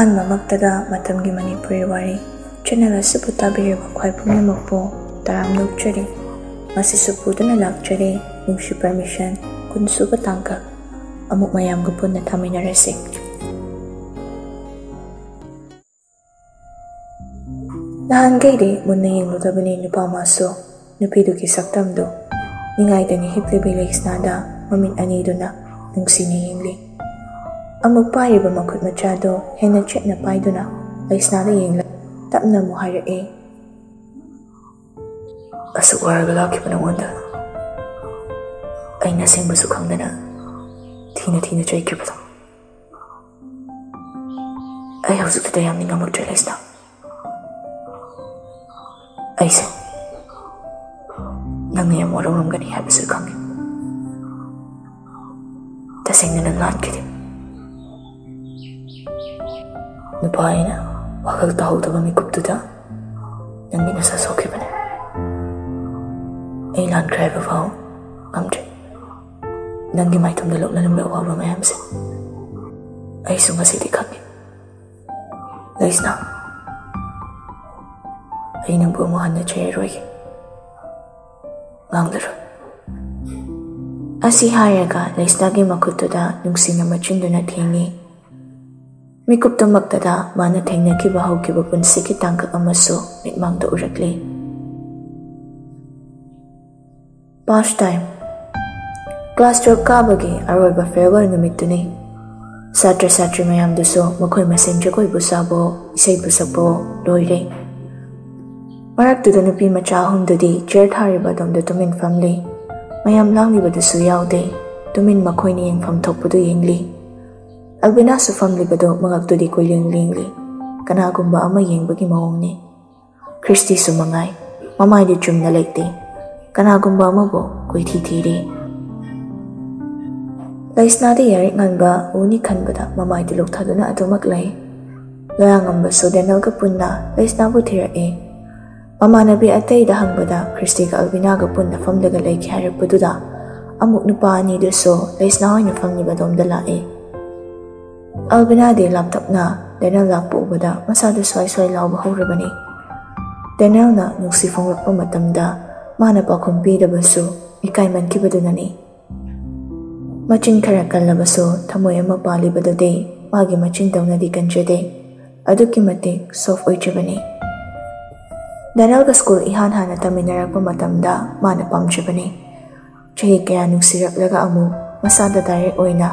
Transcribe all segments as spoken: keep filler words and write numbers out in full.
ꯑꯍꯥꯟꯕꯃꯛꯇꯗ ꯃꯇꯝꯒꯤ ꯃꯅꯤꯄꯨꯔꯤ ꯋꯥꯔꯤ ꯆꯦꯅꯦꯜ ꯑꯁꯤꯕꯨ ꯇꯥꯕꯤꯔꯤꯕ ꯈ꯭ꯋꯥꯏ ꯄꯨꯝꯅꯃꯛꯄꯨ ꯇꯔꯥꯝꯅ ꯑꯣꯛꯆꯔꯤ꯫ ꯃꯁꯤꯁꯨ ꯄꯨꯗꯨꯅ ꯂꯥꯛꯆꯔꯤ ꯅꯨꯡꯁꯤ ꯄꯔꯃꯤꯁꯟ ꯀꯨꯟꯁꯨꯕ ꯇꯥꯡꯀꯛ꯫ ꯑꯃꯨꯛ ꯃꯌꯥꯝꯒ ꯄꯨꯟꯅ ꯊꯥꯃꯤꯟꯅꯔꯁꯤ꯫ ꯅꯍꯥꯟꯈꯩꯗꯤ ꯃꯨꯟꯅ ꯌꯦꯡꯂꯨꯗꯕꯅꯤ ꯅꯨꯄꯥ ꯃꯥꯁꯨ꯫ ꯅꯨꯄꯤꯗꯨꯒꯤ ꯁꯛꯇꯝꯗꯨ ꯅꯤꯡꯉꯥꯏꯗꯅ ꯍꯤꯞꯂꯤꯕꯤ ꯂꯩꯁꯅꯥꯗ ꯃꯃꯤꯠ ꯑꯅꯤꯗꯨꯅ ꯅꯨꯡꯁꯤꯅ ꯌꯦꯡꯂꯤ꯫ ꯑꯃꯨꯛ ꯄꯥꯏꯔꯤꯕ ꯃꯈꯨꯠ ꯃꯆꯥꯗꯣ ꯍꯦꯟꯅ ꯆꯦꯠꯅ ꯄꯥꯏꯗꯨꯅ ꯂꯩꯁꯅꯥꯗ ꯌꯦꯡꯂ ꯇꯞꯅ ꯑꯃꯨꯛ ꯍꯥꯏꯔꯛꯏ꯫ "ꯑꯁꯨꯛ ꯋꯥꯔꯒ ꯂꯥꯛꯈꯤꯕ ꯅꯉꯣꯟꯗ ꯑꯩꯅ ꯑꯁꯦꯡꯕꯁꯨ ꯈꯪꯗꯅ ꯊꯤꯅ ꯊꯤꯅ ꯆꯩꯈꯤꯕꯗꯣ꯫ ꯑꯩ ꯍꯧꯖꯤꯛꯇꯗ ꯌꯥꯝ ꯅꯤꯡꯉꯝꯃꯛꯇ꯭ꯔꯦ ꯂꯩꯁꯅꯥ꯫ ꯑꯩꯁꯦ ꯅꯪꯅ ꯌꯥꯝ ꯋꯥꯔꯧꯔꯝꯒꯅꯤ ꯍꯥꯏꯕꯁꯨ ꯈꯪꯉꯤ꯫ ꯇꯁꯦꯡꯅ ꯅꯪ ꯂꯥꯟꯈꯤꯗꯦ꯫ ꯅꯨꯄꯥ ꯑꯩꯅ ꯋꯥꯈꯜ ꯇꯥꯍꯧꯗꯕ ꯃꯤꯀꯨꯞꯇꯨꯗ ꯅꯪꯒꯤ ꯅꯁꯥ ꯁꯣꯛꯈꯤꯕꯅꯦ꯫ ꯑꯩ ꯂꯥꯟꯈ꯭ꯔꯦ ꯍꯥꯏꯕ ꯐꯥꯎ ꯉꯝꯗ꯭ꯔꯦ꯫ ꯅꯪꯒꯤ ꯃꯥꯏꯊꯣꯡꯗ ꯂꯣꯛꯅꯔꯝꯕ ꯑꯋꯥꯕ ꯃꯌꯥꯝꯁꯦ ꯑꯩꯁꯨ ꯉꯁꯤꯗꯤ ꯈꯪꯉꯤ꯫ ꯂꯩꯁꯅꯥ, ꯑꯩ ꯅꯪꯕꯨ ꯑꯃꯨꯛ ꯍꯟꯅ ꯆꯩꯔꯔꯣꯏꯒꯦ꯫ ꯉꯥꯡꯂꯔꯣꯏ꯫" ꯑꯁꯤ ꯍꯥꯏꯔꯒ ꯂꯩꯁꯅꯥꯒꯤ ꯃꯈꯨꯠꯇꯨꯗ ꯅꯨꯡꯁꯤꯅ ꯃꯆꯤꯟꯗꯨꯅ ꯊꯦꯡꯉꯤ꯫ ꯃꯤꯀꯨꯞꯇꯨꯃꯛꯇꯗ ꯃꯥꯅ ꯊꯦꯡꯅꯈꯤꯕ ꯍꯧꯈꯤꯕ ꯄꯨꯟꯁꯤꯒꯤ ꯇꯥꯡꯀꯛ ꯑꯃꯁꯨ ꯃꯤꯠꯃꯥꯡꯗ ꯎꯔꯛꯂꯤ꯫ Past time꯫ Class twelve ꯀꯥꯕꯒꯤ ꯑꯔꯣꯏꯕ farewell ꯅꯨꯃꯤꯠꯇꯨꯅꯤ꯫ ꯁꯥꯇ꯭ꯔ ꯁꯥꯇ꯭ꯔꯤ ꯃꯌꯥꯝꯗꯨꯁꯨ ꯃꯈꯣꯏ ꯃꯁꯦꯟ ꯖꯒꯣꯏꯕꯨ ꯁꯥꯕꯣ, ꯏꯁꯩꯕꯨ ꯁꯛꯄꯣ ꯂꯣꯏꯔꯦ꯫ ꯃꯔꯛꯇꯨꯗ ꯅꯨꯄꯤ ꯃꯆꯥ ꯑꯍꯨꯝꯗꯨꯗꯤ chair ꯊꯥꯔꯤꯕ ꯑꯗꯣꯝꯗ ꯇꯨꯃꯤꯟ ꯐꯝꯂꯤ꯫ ꯃꯌꯥꯝ ꯂꯥꯡꯂꯤꯕꯗꯨꯁꯨ ꯌꯥꯎꯗꯦ꯫ ꯇꯨꯃꯤꯟ ꯃꯈꯣꯏꯅ ꯌꯦꯡꯐꯝ ꯊꯣꯛꯄꯗꯨ ꯌꯦꯡꯂꯤ꯫ ꯑꯜꯕꯤꯅꯥꯁꯨ ꯐꯝꯂꯤꯕꯗꯨ ꯃꯉꯛꯇꯨꯗꯤ ꯀꯣꯏꯂꯦꯡ ꯂꯦꯡꯂꯤ꯫ ꯀꯅꯥꯒꯨꯝꯕ ꯑꯃ ꯌꯦꯡꯕꯒꯤ ꯃꯑꯣꯡꯅꯤ꯫ ꯈ꯭ꯔꯤꯁꯇꯤꯁꯨ ꯃꯉꯥꯏ꯫ ꯃꯃꯥꯏꯗꯤ ꯆꯨꯝꯅ ꯂꯩꯇꯦ꯫ ꯀꯅꯥꯒꯨꯝꯕ ꯑꯃꯕꯨ ꯀꯣꯏꯊꯤ ꯊꯤꯔꯤ꯫ ꯂꯩꯁꯅꯥꯗꯤ ꯌꯥꯔꯤꯛ ꯉꯟꯕ ꯎꯅꯤ ꯈꯟꯕꯗ ꯃꯃꯥꯏꯗꯤ ꯂꯨꯛꯊꯗꯨꯅ ꯑꯗꯨꯃꯛ ꯂꯩ꯫ ꯂꯣꯌꯥꯉꯝꯕꯁꯨ ꯗꯦꯅꯦꯜꯒ ꯄꯨꯟꯅ ꯂꯩꯁꯅꯥꯕꯨ ꯊꯤꯔꯛꯏ꯫ ꯃꯃꯥꯟꯅꯕꯤ ꯑꯇꯩꯗ ꯍꯪꯕꯗ ꯈ꯭ꯔꯤꯁꯇꯤꯒ ꯑꯜꯕꯤꯅꯥꯒ ꯄꯨꯟꯅ ꯐꯝꯂꯒ ꯂꯩꯈꯤ ꯍꯥꯏꯔꯛꯄꯗꯨꯗ ꯑꯃꯨꯛ ꯅꯨꯄꯥ ꯑꯅꯤꯗꯨꯁꯨ ꯂꯩꯁꯅꯥ ꯍꯣꯏꯅ ꯐꯝꯂꯤꯕ ꯑꯗꯣꯝꯗ ꯂꯥꯛꯏ꯫ ꯑꯜꯕꯤꯅꯥꯗꯤ ꯂꯥꯞꯇꯛꯅ ꯗꯦꯅꯦꯜ ꯂꯥꯛꯄ ꯎꯕꯗ ꯃꯁꯥꯗ ꯁ꯭ꯋꯥꯏ ꯁ꯭ꯋꯥꯏ ꯂꯥꯎꯕ ꯍꯧꯔꯕꯅꯤ꯫ ꯗꯦꯅꯦꯜꯅ ꯅꯨꯡꯁꯤ ꯐꯣꯡꯂꯛꯄ ꯃꯇꯝꯗ ꯃꯥꯅ ꯄꯥꯎꯈꯨꯝ ꯄꯤꯗꯕꯁꯨ ꯏꯀꯥꯏꯃꯟꯈꯤꯕꯗꯨꯅꯅꯤ꯫ ꯃꯆꯤꯟ ꯈꯔ ꯀꯜꯂꯕꯁꯨ ꯊꯃꯣꯏ ꯑꯃ ꯄꯥꯜꯂꯤꯕꯗꯨꯗꯤ ꯃꯥꯒꯤ ꯃꯆꯤꯟꯗꯧꯅꯗꯤ ꯀꯟꯖꯗꯦ꯫ ꯑꯗꯨꯛꯀꯤ ꯃꯇꯤꯛ ꯁꯣꯐ ꯑꯣꯏꯖꯕꯅꯤ꯫ ꯗꯦꯅꯦꯜꯒ ꯁ꯭ꯀꯨꯜ ꯏꯍꯥꯟ ꯍꯥꯟꯅ ꯇꯝꯃꯤꯟꯅꯔꯛꯄ ꯃꯇꯝꯗ ꯃꯥꯅ ꯄꯥꯝꯖꯕꯅꯤ꯫ ꯆꯍꯤ ꯀꯌꯥ ꯅꯨꯡꯁꯤꯔꯛꯂꯒ ꯑꯃꯨꯛ ꯃꯁꯥꯗ ꯗꯥꯏꯔꯦꯛ ꯑꯣꯏꯅ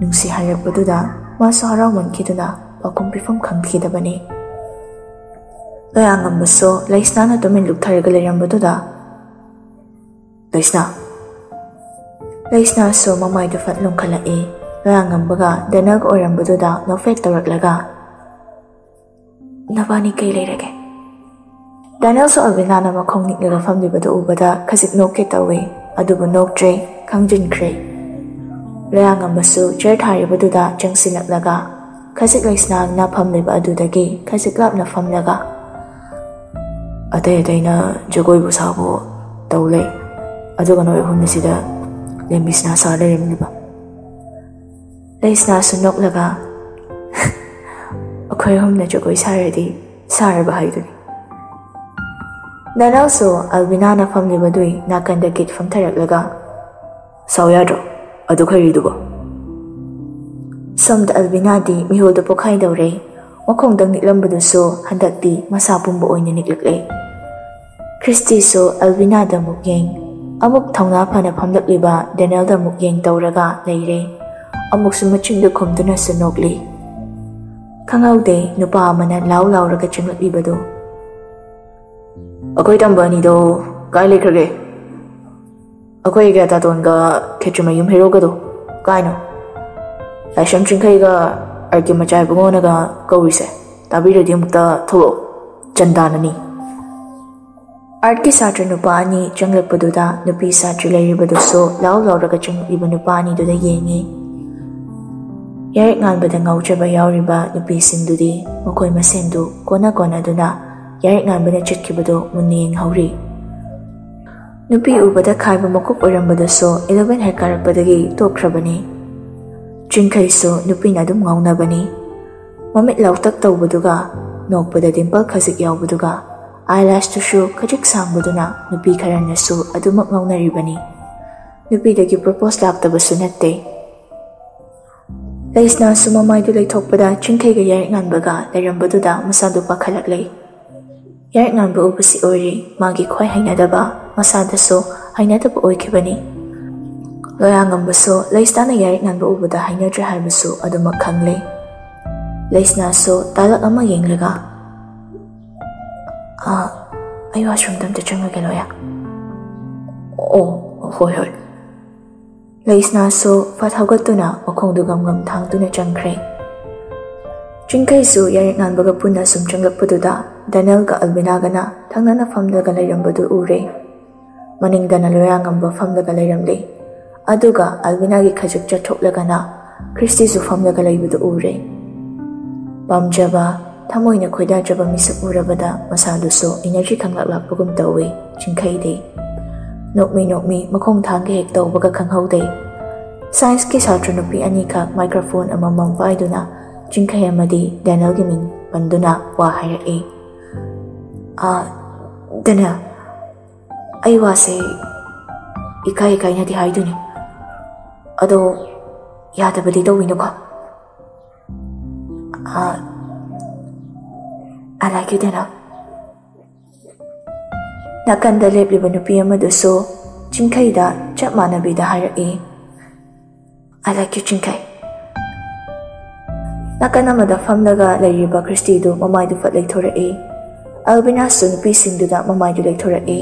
ꯅꯨꯡꯁꯤ ꯍꯥꯏꯔꯛꯄꯗꯨꯗ ꯃꯥꯁꯨ ꯍꯔꯥꯎꯃꯟꯈꯤꯗꯨꯅ ꯄꯥꯎꯈꯨꯝ ꯄꯤꯐꯝ ꯈꯪꯈꯤꯗꯕꯅꯤ꯫ ꯂꯌꯥꯉꯝꯕꯁꯨ ꯂꯩꯁꯅꯥꯅ ꯇꯨꯃꯤꯟ ꯂꯨꯞꯊꯔꯒ ꯂꯩꯔꯝꯕꯗꯨꯗ, "ꯂꯩꯁꯅꯥ!" ꯂꯩꯁꯅꯥꯁꯨ ꯃꯃꯥꯏꯗꯨ ꯐꯠ ꯂꯨꯝꯈꯠꯂꯛꯏ꯫ ꯂꯌꯥꯉꯝꯕꯒ ꯗꯦꯅꯦꯜꯒ ꯑꯣꯏꯔꯝꯕꯗꯨꯗ ꯅꯣꯛꯐꯦꯠ ꯇꯧꯔꯛꯂꯒ, "ꯅꯕꯥꯅꯤ ꯀꯩ ꯂꯩꯔꯒꯦ?" ꯗꯦꯅꯦꯜꯁꯨ ꯑꯜꯕꯤꯅꯥꯅ ꯃꯈꯣꯡ ꯅꯤꯛꯂꯒ ꯐꯝꯂꯤꯕꯗꯨ ꯎꯕꯗ ꯈꯖꯤꯛ ꯅꯣꯛꯀꯦ ꯇꯧꯏ, ꯑꯗꯨꯕꯨ ꯅꯣꯛꯇ꯭ꯔꯦ, ꯈꯪꯖꯤꯟꯈ꯭ꯔꯦ꯫ ꯂꯌꯥꯉꯝꯕꯁꯨ ꯆꯤꯌꯔ ꯊꯥꯔꯤꯕꯗꯨꯗ ꯆꯪꯁꯤꯜꯂꯛꯂꯒ ꯈꯖꯤꯛ ꯂꯩꯁꯅꯥꯅ ꯐꯝꯂꯤꯕ ꯑꯗꯨꯗꯒꯤ ꯈꯖꯤꯛ ꯂꯥꯞꯅ ꯐꯝꯂꯒ, "ꯑꯇꯩ ꯑꯇꯩꯅ ꯖꯒꯣꯏꯕꯨ ꯁꯥꯕꯨ ꯇꯧ ꯂꯩ, ꯑꯗꯨꯒ ꯅꯣꯏ ꯑꯍꯨꯝꯅ ꯁꯤꯗ ꯂꯦꯝꯕꯤꯁꯅꯥ ꯁꯥ ꯂꯩꯔꯝꯂꯤꯕ?" ꯂꯩꯁꯅꯥꯁꯨ ꯅꯣꯛꯂꯒ, "ꯑꯩꯈꯣꯏ ꯑꯍꯨꯝꯅ ꯖꯒꯣꯏ ꯁꯥꯔꯗꯤ ꯁꯥꯔꯕ ꯍꯥꯏꯗꯨꯅꯤ꯫" ꯗꯦꯅꯦꯜꯁꯨ ꯑꯜꯕꯤꯅꯥꯅ ꯐꯝꯂꯤꯕꯗꯨꯏ ꯅꯥꯀꯟꯗ ꯒꯤꯠ ꯐꯝꯊꯔꯛꯂꯒ, "ꯁꯥꯎ ꯌꯥꯗ꯭ꯔꯣ? ꯑꯗꯨ ꯈꯩꯔꯤꯗꯨꯕꯣ?" ꯁꯣꯝꯗ ꯑꯜꯕꯤꯅꯥꯗꯤ ꯃꯤꯍꯨꯜꯗꯨ ꯄꯣꯛꯈꯥꯏꯗꯧꯔꯦ꯫ ꯃꯈꯣꯡꯗꯪ ꯅꯤꯛꯂꯝꯕꯗꯨꯁꯨ ꯍꯟꯗꯛꯇꯤ ꯃꯁꯥ ꯄꯨꯝꯕ ꯑꯣꯏꯅ ꯅꯤꯛꯂꯛꯂꯦ꯫ ꯈ꯭ꯔꯤꯁꯇꯤꯁꯨ ꯑꯜꯕꯤꯅꯥꯗ ꯑꯃꯨꯛ ꯌꯦꯡ, ꯑꯃꯨꯛ ꯊꯧꯅꯥ ꯐꯅ ꯐꯝꯂꯛꯂꯤꯕ ꯗꯦꯅꯦꯜꯗ ꯑꯃꯨꯛ ꯌꯦꯡ ꯇꯧꯔꯒ ꯂꯩꯔꯦ꯫ ꯑꯃꯨꯛꯁꯨ ꯃꯆꯤꯟꯗꯨ ꯈꯨꯝꯗꯨꯅꯁꯨ ꯅꯣꯛꯂꯤ꯫ ꯈꯪꯍꯧꯗꯦ ꯅꯨꯄꯥ ꯑꯃꯅ ꯂꯥꯎ ꯂꯥꯎꯔꯒ ꯆꯪꯂꯛꯂꯤꯕꯗꯨ꯫ "ꯑꯩꯈꯣꯏ ꯇꯝꯕ ꯑꯅꯤꯗꯣ ꯀꯥꯏ ꯂꯩꯈ꯭ꯔꯒꯦ? ꯑꯩꯈꯣꯏꯒ ꯇꯥꯇꯣꯟꯒ ꯈꯦꯇ꯭ꯔꯤꯃꯌꯨꯝ ꯍꯦꯔꯣꯒꯗꯣ ꯀꯥꯏꯅꯣ? ꯂꯥꯏꯁ꯭ꯔꯝ ꯆꯤꯡꯈꯩꯒ ꯑꯥꯔ ꯀꯦ ꯃꯆꯥ ꯏꯕꯨꯡꯉꯣꯅꯒ ꯀꯧꯔꯤꯁꯦ ꯇꯥꯕꯤꯔꯗꯤ ꯑꯃꯨꯛꯇ ꯊꯣꯛꯂꯛꯑꯣ, ꯆꯟꯗꯥꯅꯅꯤ꯫" ꯑꯥꯔꯠꯀꯤ ꯁꯥꯇ꯭ꯔ ꯅꯨꯄꯥ ꯑꯅꯤ ꯆꯪꯂꯛꯄꯗꯨꯗ ꯅꯨꯄꯤ ꯁꯥꯇ꯭ꯔꯤ ꯂꯩꯔꯤꯕꯗꯨꯁꯨ ꯂꯥꯎ ꯂꯥꯎꯔꯒ ꯆꯪꯂꯛꯂꯤꯕ ꯅꯨꯄꯥ ꯑꯅꯤꯗꯨꯗ ꯌꯦꯡꯉꯤ꯫ ꯌꯥꯔꯤꯛ ꯉꯥꯟꯕꯗ ꯉꯥꯎꯖꯕ ꯌꯥꯎꯔꯤꯕ ꯅꯨꯄꯤꯁꯤꯡꯗꯨꯗꯤ ꯃꯈꯣꯏ ꯃꯁꯦꯟꯗꯨ ꯀꯣꯟꯅ ꯀꯣꯟꯅꯗꯨꯅ ꯌꯥꯔꯤꯛ ꯉꯥꯟꯕꯅ ꯆꯠꯈꯤꯕꯗꯨ ꯃꯨꯟꯅ ꯌꯦꯡꯍꯧꯔꯤ꯫ ꯅꯨꯄꯤ ꯎꯕꯗ ꯈꯥꯏꯕ ꯃꯀꯨꯞ ꯑꯣꯏꯔꯝꯕꯗꯨꯁꯨ ꯏꯂꯚꯦꯟ ꯍꯦꯛ ꯀꯥꯔꯛꯄꯗꯒꯤ ꯇꯣꯛꯈ꯭ꯔꯕꯅꯤ꯫ ꯆꯤꯡꯈꯩꯁꯨ ꯅꯨꯄꯤꯅ ꯑꯗꯨꯝ ꯉꯥꯎꯅꯕꯅꯤ꯫ ꯃꯃꯤꯠ ꯂꯥꯎꯇꯛ ꯇꯧꯕꯗꯨꯒ, ꯅꯣꯛꯄꯗ ꯗꯤꯝꯄꯜ ꯈꯖꯤꯛ ꯌꯥꯎꯕꯗꯨꯒ, ꯑꯥꯏꯂꯥꯁꯇꯨꯁꯨ ꯈꯖꯤꯛ ꯁꯥꯡꯕꯗꯨꯅ ꯅꯨꯄꯤ ꯈꯔꯅꯁꯨ ꯑꯗꯨꯃꯛ ꯉꯥꯎꯅꯔꯤꯕꯅꯤ꯫ ꯅꯨꯄꯤꯗꯒꯤ ꯄ꯭ꯔꯣꯄꯣꯁ ꯂꯥꯛꯇꯕꯁꯨ ꯅꯠꯇꯦ꯫ ꯂꯩꯁꯅꯥꯁꯨ ꯃꯃꯥꯏꯗꯨ ꯂꯩꯊꯣꯛꯄꯗ ꯆꯤꯡꯈꯩꯒ ꯌꯥꯏꯔꯤꯛ ꯉꯥꯟꯕꯒ ꯂꯩꯔꯝꯕꯗꯨꯗ ꯃꯁꯥꯗꯨ ꯄꯥꯈꯠꯂꯛꯂꯦ꯫ ꯌꯥꯏꯔꯤꯛ ꯉꯥꯟꯕ ꯎꯕꯁꯤ ꯑꯣꯏꯔꯦ ꯃꯥꯒꯤ ꯈ꯭ꯋꯥꯏ ꯍꯩꯅꯗꯕ, ꯃꯁꯥꯗꯁꯨ ꯍꯩꯅꯗꯕ ꯑꯣꯏꯈꯤꯕꯅꯤ꯫ ꯂꯣꯌꯥꯉꯝꯕꯁꯨ ꯂꯩꯁꯅꯥꯅ ꯌꯥꯏꯔꯤꯛ ꯉꯥꯟꯕ ꯎꯕꯗ ꯍꯩꯅꯗ꯭ꯔꯦ ꯍꯥꯏꯕꯁꯨ ꯑꯗꯨꯃꯛ ꯈꯪꯂꯦ꯫ ꯂꯩꯁꯅꯥꯁꯨ ꯇꯥꯂꯛ ꯑꯃ ꯌꯦꯡꯂꯒ, "ꯑꯥ, ꯑꯩ ꯋꯥꯁꯔꯨꯝꯗ ꯑꯝꯇ ꯆꯪꯉꯒꯦ, ꯂꯣꯌꯥ꯫" "ꯑꯣ, ꯍꯣꯏ, ꯍꯣꯏ꯫" ꯂꯩꯁꯅꯥꯁꯨ ꯐꯠ ꯍꯧꯒꯠꯇꯨꯅ ꯃꯈꯣꯡꯗꯨ ꯒꯝ ꯒꯝ ꯊꯥꯡꯗꯨꯅ ꯆꯪꯈ꯭ꯔꯦ꯫ ꯆꯤꯡꯈꯩꯁꯨ ꯌꯥꯏꯔꯤꯛ ꯉꯥꯟꯕꯒ ꯄꯨꯟꯅ ꯁꯨꯝ ꯆꯪꯂꯛꯄꯗꯨꯗ ꯗꯦꯅꯦꯜꯒ ꯑꯜꯕꯤꯅꯥꯒꯅ ꯊꯪꯅꯅ ꯐꯝꯂꯒ ꯂꯩꯔꯝꯕꯗꯨ ꯎꯔꯦ꯫ ꯃꯅꯤꯡꯗꯅ ꯂꯣꯌꯥꯉꯝꯕ ꯐꯝꯂꯒ ꯂꯩꯔꯝꯂꯦ꯫ ꯑꯗꯨꯒ ꯑꯜꯕꯤꯅꯥꯒꯤ ꯈꯖꯤꯛ ꯆꯠꯊꯣꯛꯂꯒꯅ ꯈ꯭ꯔꯤꯁꯇꯤꯁꯨ ꯐꯝꯂꯒ ꯂꯩꯕꯗꯨ ꯎꯔꯦ꯫ ꯄꯥꯝꯖꯕ, ꯊꯃꯣꯏꯅ ꯈꯣꯏꯗꯥꯖꯕ ꯃꯤꯁꯛ ꯎꯔꯕꯗ ꯃꯁꯥꯗꯨꯁꯨ ꯏꯅꯔꯖꯤ ꯈꯪꯂꯛ ꯂꯥꯛꯄꯒꯨꯝ ꯇꯧꯏ ꯆꯤꯡꯈꯩꯗꯤ꯫ ꯅꯣꯛꯃꯤ ꯅꯣꯛꯃꯤ ꯃꯈꯣꯡ ꯊꯥꯡꯒꯦ ꯍꯦꯛ ꯇꯧꯕꯒ ꯈꯪꯍꯧꯗꯦ꯫ ꯁꯥꯏꯟꯁꯀꯤ ꯁꯥꯇ꯭ꯔ ꯅꯨꯄꯤ ꯑꯅꯤꯈꯛ ꯃꯥꯏꯀ꯭ꯔꯣꯐꯣꯟ ꯑꯃꯃꯝ ꯄꯥꯏꯗꯨꯅ ꯆꯤꯡꯈꯩ ꯑꯃꯗꯤ ꯗꯦꯅꯦꯜꯒꯤ ꯃꯤꯡ ꯄꯟꯗꯨꯅ ꯋꯥ ꯍꯥꯏꯔꯛꯏ꯫ "ꯑꯥ, ꯗꯦꯅꯦꯜ, ꯑꯩ ꯋꯥꯁꯦ ꯏꯀꯥꯏ ꯏꯀꯥꯏꯅꯗꯤ ꯍꯥꯏꯗꯣꯏꯅꯦ, ꯑꯗꯣ ꯌꯥꯗꯕꯗꯤ ꯇꯧꯕꯤꯅꯨꯀꯣ꯫" "ꯑꯥ, I like you, ꯗꯦꯅꯦꯜ꯫" ꯅꯥꯀꯟꯗ ꯂꯦꯞꯂꯤꯕ ꯅꯨꯄꯤ ꯑꯃꯗꯨꯁꯨ ꯆꯤꯡꯈꯩꯗ ꯆꯞ ꯃꯥꯟꯅꯕꯤꯗ ꯍꯥꯏꯔꯛꯏ, "I like you, ꯆꯤꯡꯈꯩ꯫" ꯅꯥꯀꯟ ꯑꯃꯗ ꯐꯝꯂꯒ ꯂꯩꯔꯤꯕ ꯈ꯭ꯔꯤꯁꯇꯤꯗꯨ ꯃꯃꯥꯏꯗꯨ ꯐꯠ ꯂꯩꯊꯣꯔꯛꯏ꯫ ꯑꯜꯕꯤꯅꯥꯁꯨ ꯅꯨꯄꯤꯁꯤꯡꯗꯨꯗ ꯃꯃꯥꯏꯗꯨ ꯂꯩꯊꯣꯔꯛꯏ꯫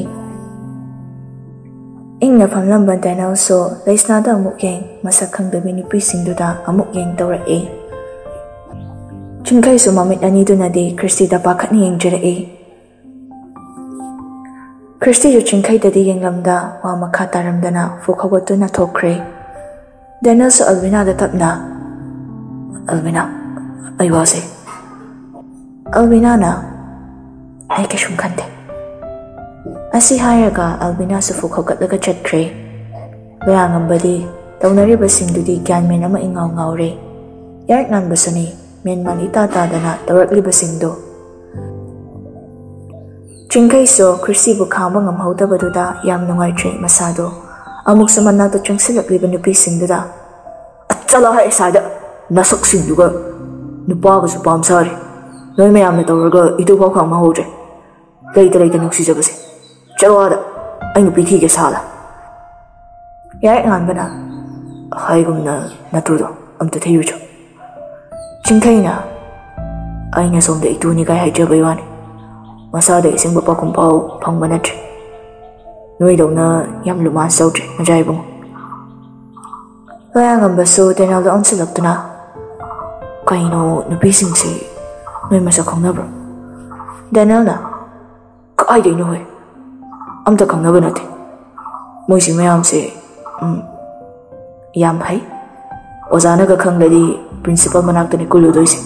ꯏꯪꯅ ꯐꯝꯂꯝꯕ ꯗꯦꯅꯦꯜꯁꯨ ꯂꯩꯁꯅꯥꯗ ꯑꯃꯨꯛ ꯌꯦꯡ, ꯃꯁꯛ ꯈꯪꯗꯕꯤ ꯅꯨꯄꯤꯁꯤꯡꯗꯨꯗ ꯑꯃꯨꯛ ꯌꯦꯡ ꯇꯧꯔꯛꯏ꯫ ꯆꯤꯡꯈꯩꯁꯨ ꯃꯃꯤꯠ ꯑꯅꯤꯗꯨꯅꯗꯤ ꯈ꯭ꯔꯤꯁꯇꯤꯗ ꯄꯥꯈꯠꯅ ꯌꯦꯡꯖꯔꯛꯏ꯫ ꯈ꯭ꯔꯤꯁꯇꯤꯁꯨ ꯆꯤꯡꯈꯩꯗꯗꯤ ꯌꯦꯡꯂꯝꯗ ꯋꯥ ꯃꯈꯥ ꯇꯥꯔꯝꯗꯅ ꯐꯨꯛ ꯍꯧꯒꯠꯇꯨꯅ ꯊꯣꯛꯈ꯭ꯔꯦ꯫ ꯗꯦꯅꯦꯜꯁꯨ ꯑꯜꯕꯤꯅꯥꯗ ꯇꯞꯅ, "ꯑꯜꯕꯤꯅꯥ, ꯑꯩ ꯋꯥꯖꯩ꯫" ꯑꯜꯕꯤꯅꯥꯅ, "ꯑꯩ ꯀꯩꯁꯨꯝ ꯈꯟꯗꯦ꯫" ꯑꯁꯤ ꯍꯥꯏꯔꯒ ꯑꯜꯕꯤꯅꯥꯁꯨ ꯐꯨꯛ ꯍꯧꯒꯠꯂꯒ ꯆꯠꯈ꯭ꯔꯦ꯫ ꯂꯣꯌꯥꯉꯝꯕꯗꯤ ꯇꯧꯅꯔꯤꯕꯁꯤꯡꯗꯨꯗꯤ ꯒ꯭ꯌꯥꯟ ꯃꯦꯟ ꯑꯃ ꯏꯉꯥꯎ ꯉꯥꯎꯔꯦ꯫ ꯌꯥꯏꯔꯤꯛ ꯉꯥꯟꯕꯁꯨꯅꯤ꯫ ꯃꯦꯟꯃꯥꯟ ꯏꯇꯥ ꯇꯥꯗꯅ ꯇꯧꯔꯛꯂꯤꯕꯁꯤꯡꯗꯣ꯫ ꯆꯤꯡꯈꯩꯁꯨ ꯈ꯭ꯔꯤꯁꯤꯕꯨ ꯈꯥꯡꯕ ꯉꯝꯍꯧꯗꯕꯗꯨꯗ ꯌꯥꯝ ꯅꯨꯡꯉꯥꯏꯇ꯭ꯔꯦ ꯃꯁꯥꯗꯣ꯫ ꯑꯃꯨꯛꯁꯨ ꯃꯅꯥꯛꯇ ꯆꯪꯁꯤꯜꯂꯛꯂꯤꯕ ꯅꯨꯄꯤꯁꯤꯡꯗꯨꯗ, "ꯆꯠꯂꯣ ꯍꯥꯏ ꯁ꯭ꯋꯥꯏꯗ, ꯅꯁꯛꯁꯤꯡꯗꯨꯒ ꯅꯨꯄꯥꯒꯁꯨ ꯄꯥꯝ ꯁꯥꯔꯤ꯫ ꯅꯣꯏ ꯃꯌꯥꯝꯅ ꯇꯧꯔꯒ ꯏꯇꯨꯐꯥꯎ ꯈꯥꯡꯕ ꯍꯧꯗ꯭ꯔꯦ꯫ ꯂꯩꯇ ꯂꯩꯇ ꯅꯨꯡꯁꯤꯖꯕꯁꯦ꯫ ꯆꯠꯂꯣ ꯑꯥꯗ, ꯑꯩ ꯅꯨꯄꯤ ꯊꯤꯒꯦ ꯁꯥꯂꯥ꯫" ꯌꯥꯔꯦꯛ ꯉꯥꯟꯕꯅ ꯍꯥꯏꯒꯨꯝꯅ ꯅꯇꯨꯗꯣ ꯑꯝꯇ ꯊꯤꯔꯨꯆꯣ꯫ ꯆꯤꯡꯈꯩꯅ, "ꯑꯩꯅ ꯁꯣꯝꯗ ꯏꯇꯨꯅꯤ ꯀꯥꯏ ꯍꯥꯏꯖꯕꯩ ꯋꯥꯅꯤ꯫ ꯃꯁꯥꯗ ꯑꯁꯦꯡꯕ ꯄꯥꯎꯈꯨꯝ ꯐꯥꯎ ꯐꯪꯕ ꯅꯠꯇ꯭ꯔꯤ꯫ ꯅꯣꯏꯗꯧꯅ ꯌꯥꯝ ꯂꯨꯃꯥꯟꯁ ꯇꯧꯗ꯭ꯔꯤ, ꯃꯖꯥ ꯏꯕꯨꯡꯉꯣ꯫" ꯂꯣꯌꯥꯉꯝꯕꯁꯨ ꯗꯦꯅꯦꯜꯗ ꯑꯣꯟꯁꯤꯜꯂꯛꯇꯨꯅ, "ꯀꯩꯅꯣ, ꯅꯨꯄꯤꯁꯤꯡꯁꯤ ꯅꯣꯏ ꯃꯁꯛ ꯈꯪꯅꯕ꯭ꯔꯣ?" ꯗꯦꯅꯦꯜꯅ, "ꯀꯥꯏꯗꯩꯅꯣ ꯍꯣꯏ? ꯑꯝꯇ ꯈꯪꯅꯕ ꯅꯠꯇꯦ꯫ ꯃꯣꯏꯁꯤ ꯃꯌꯥꯝꯁꯦ, ꯎꯝ, ꯌꯥꯝ ꯐꯩ꯫ ꯑꯣꯖꯥꯅꯒ ꯈꯪꯂꯗꯤ ꯄ꯭ꯔꯤꯟꯁꯤꯄꯥꯜ ꯃꯅꯥꯛꯇꯅꯤ ꯀꯨꯜꯂꯨꯗꯣꯏꯁꯦ꯫"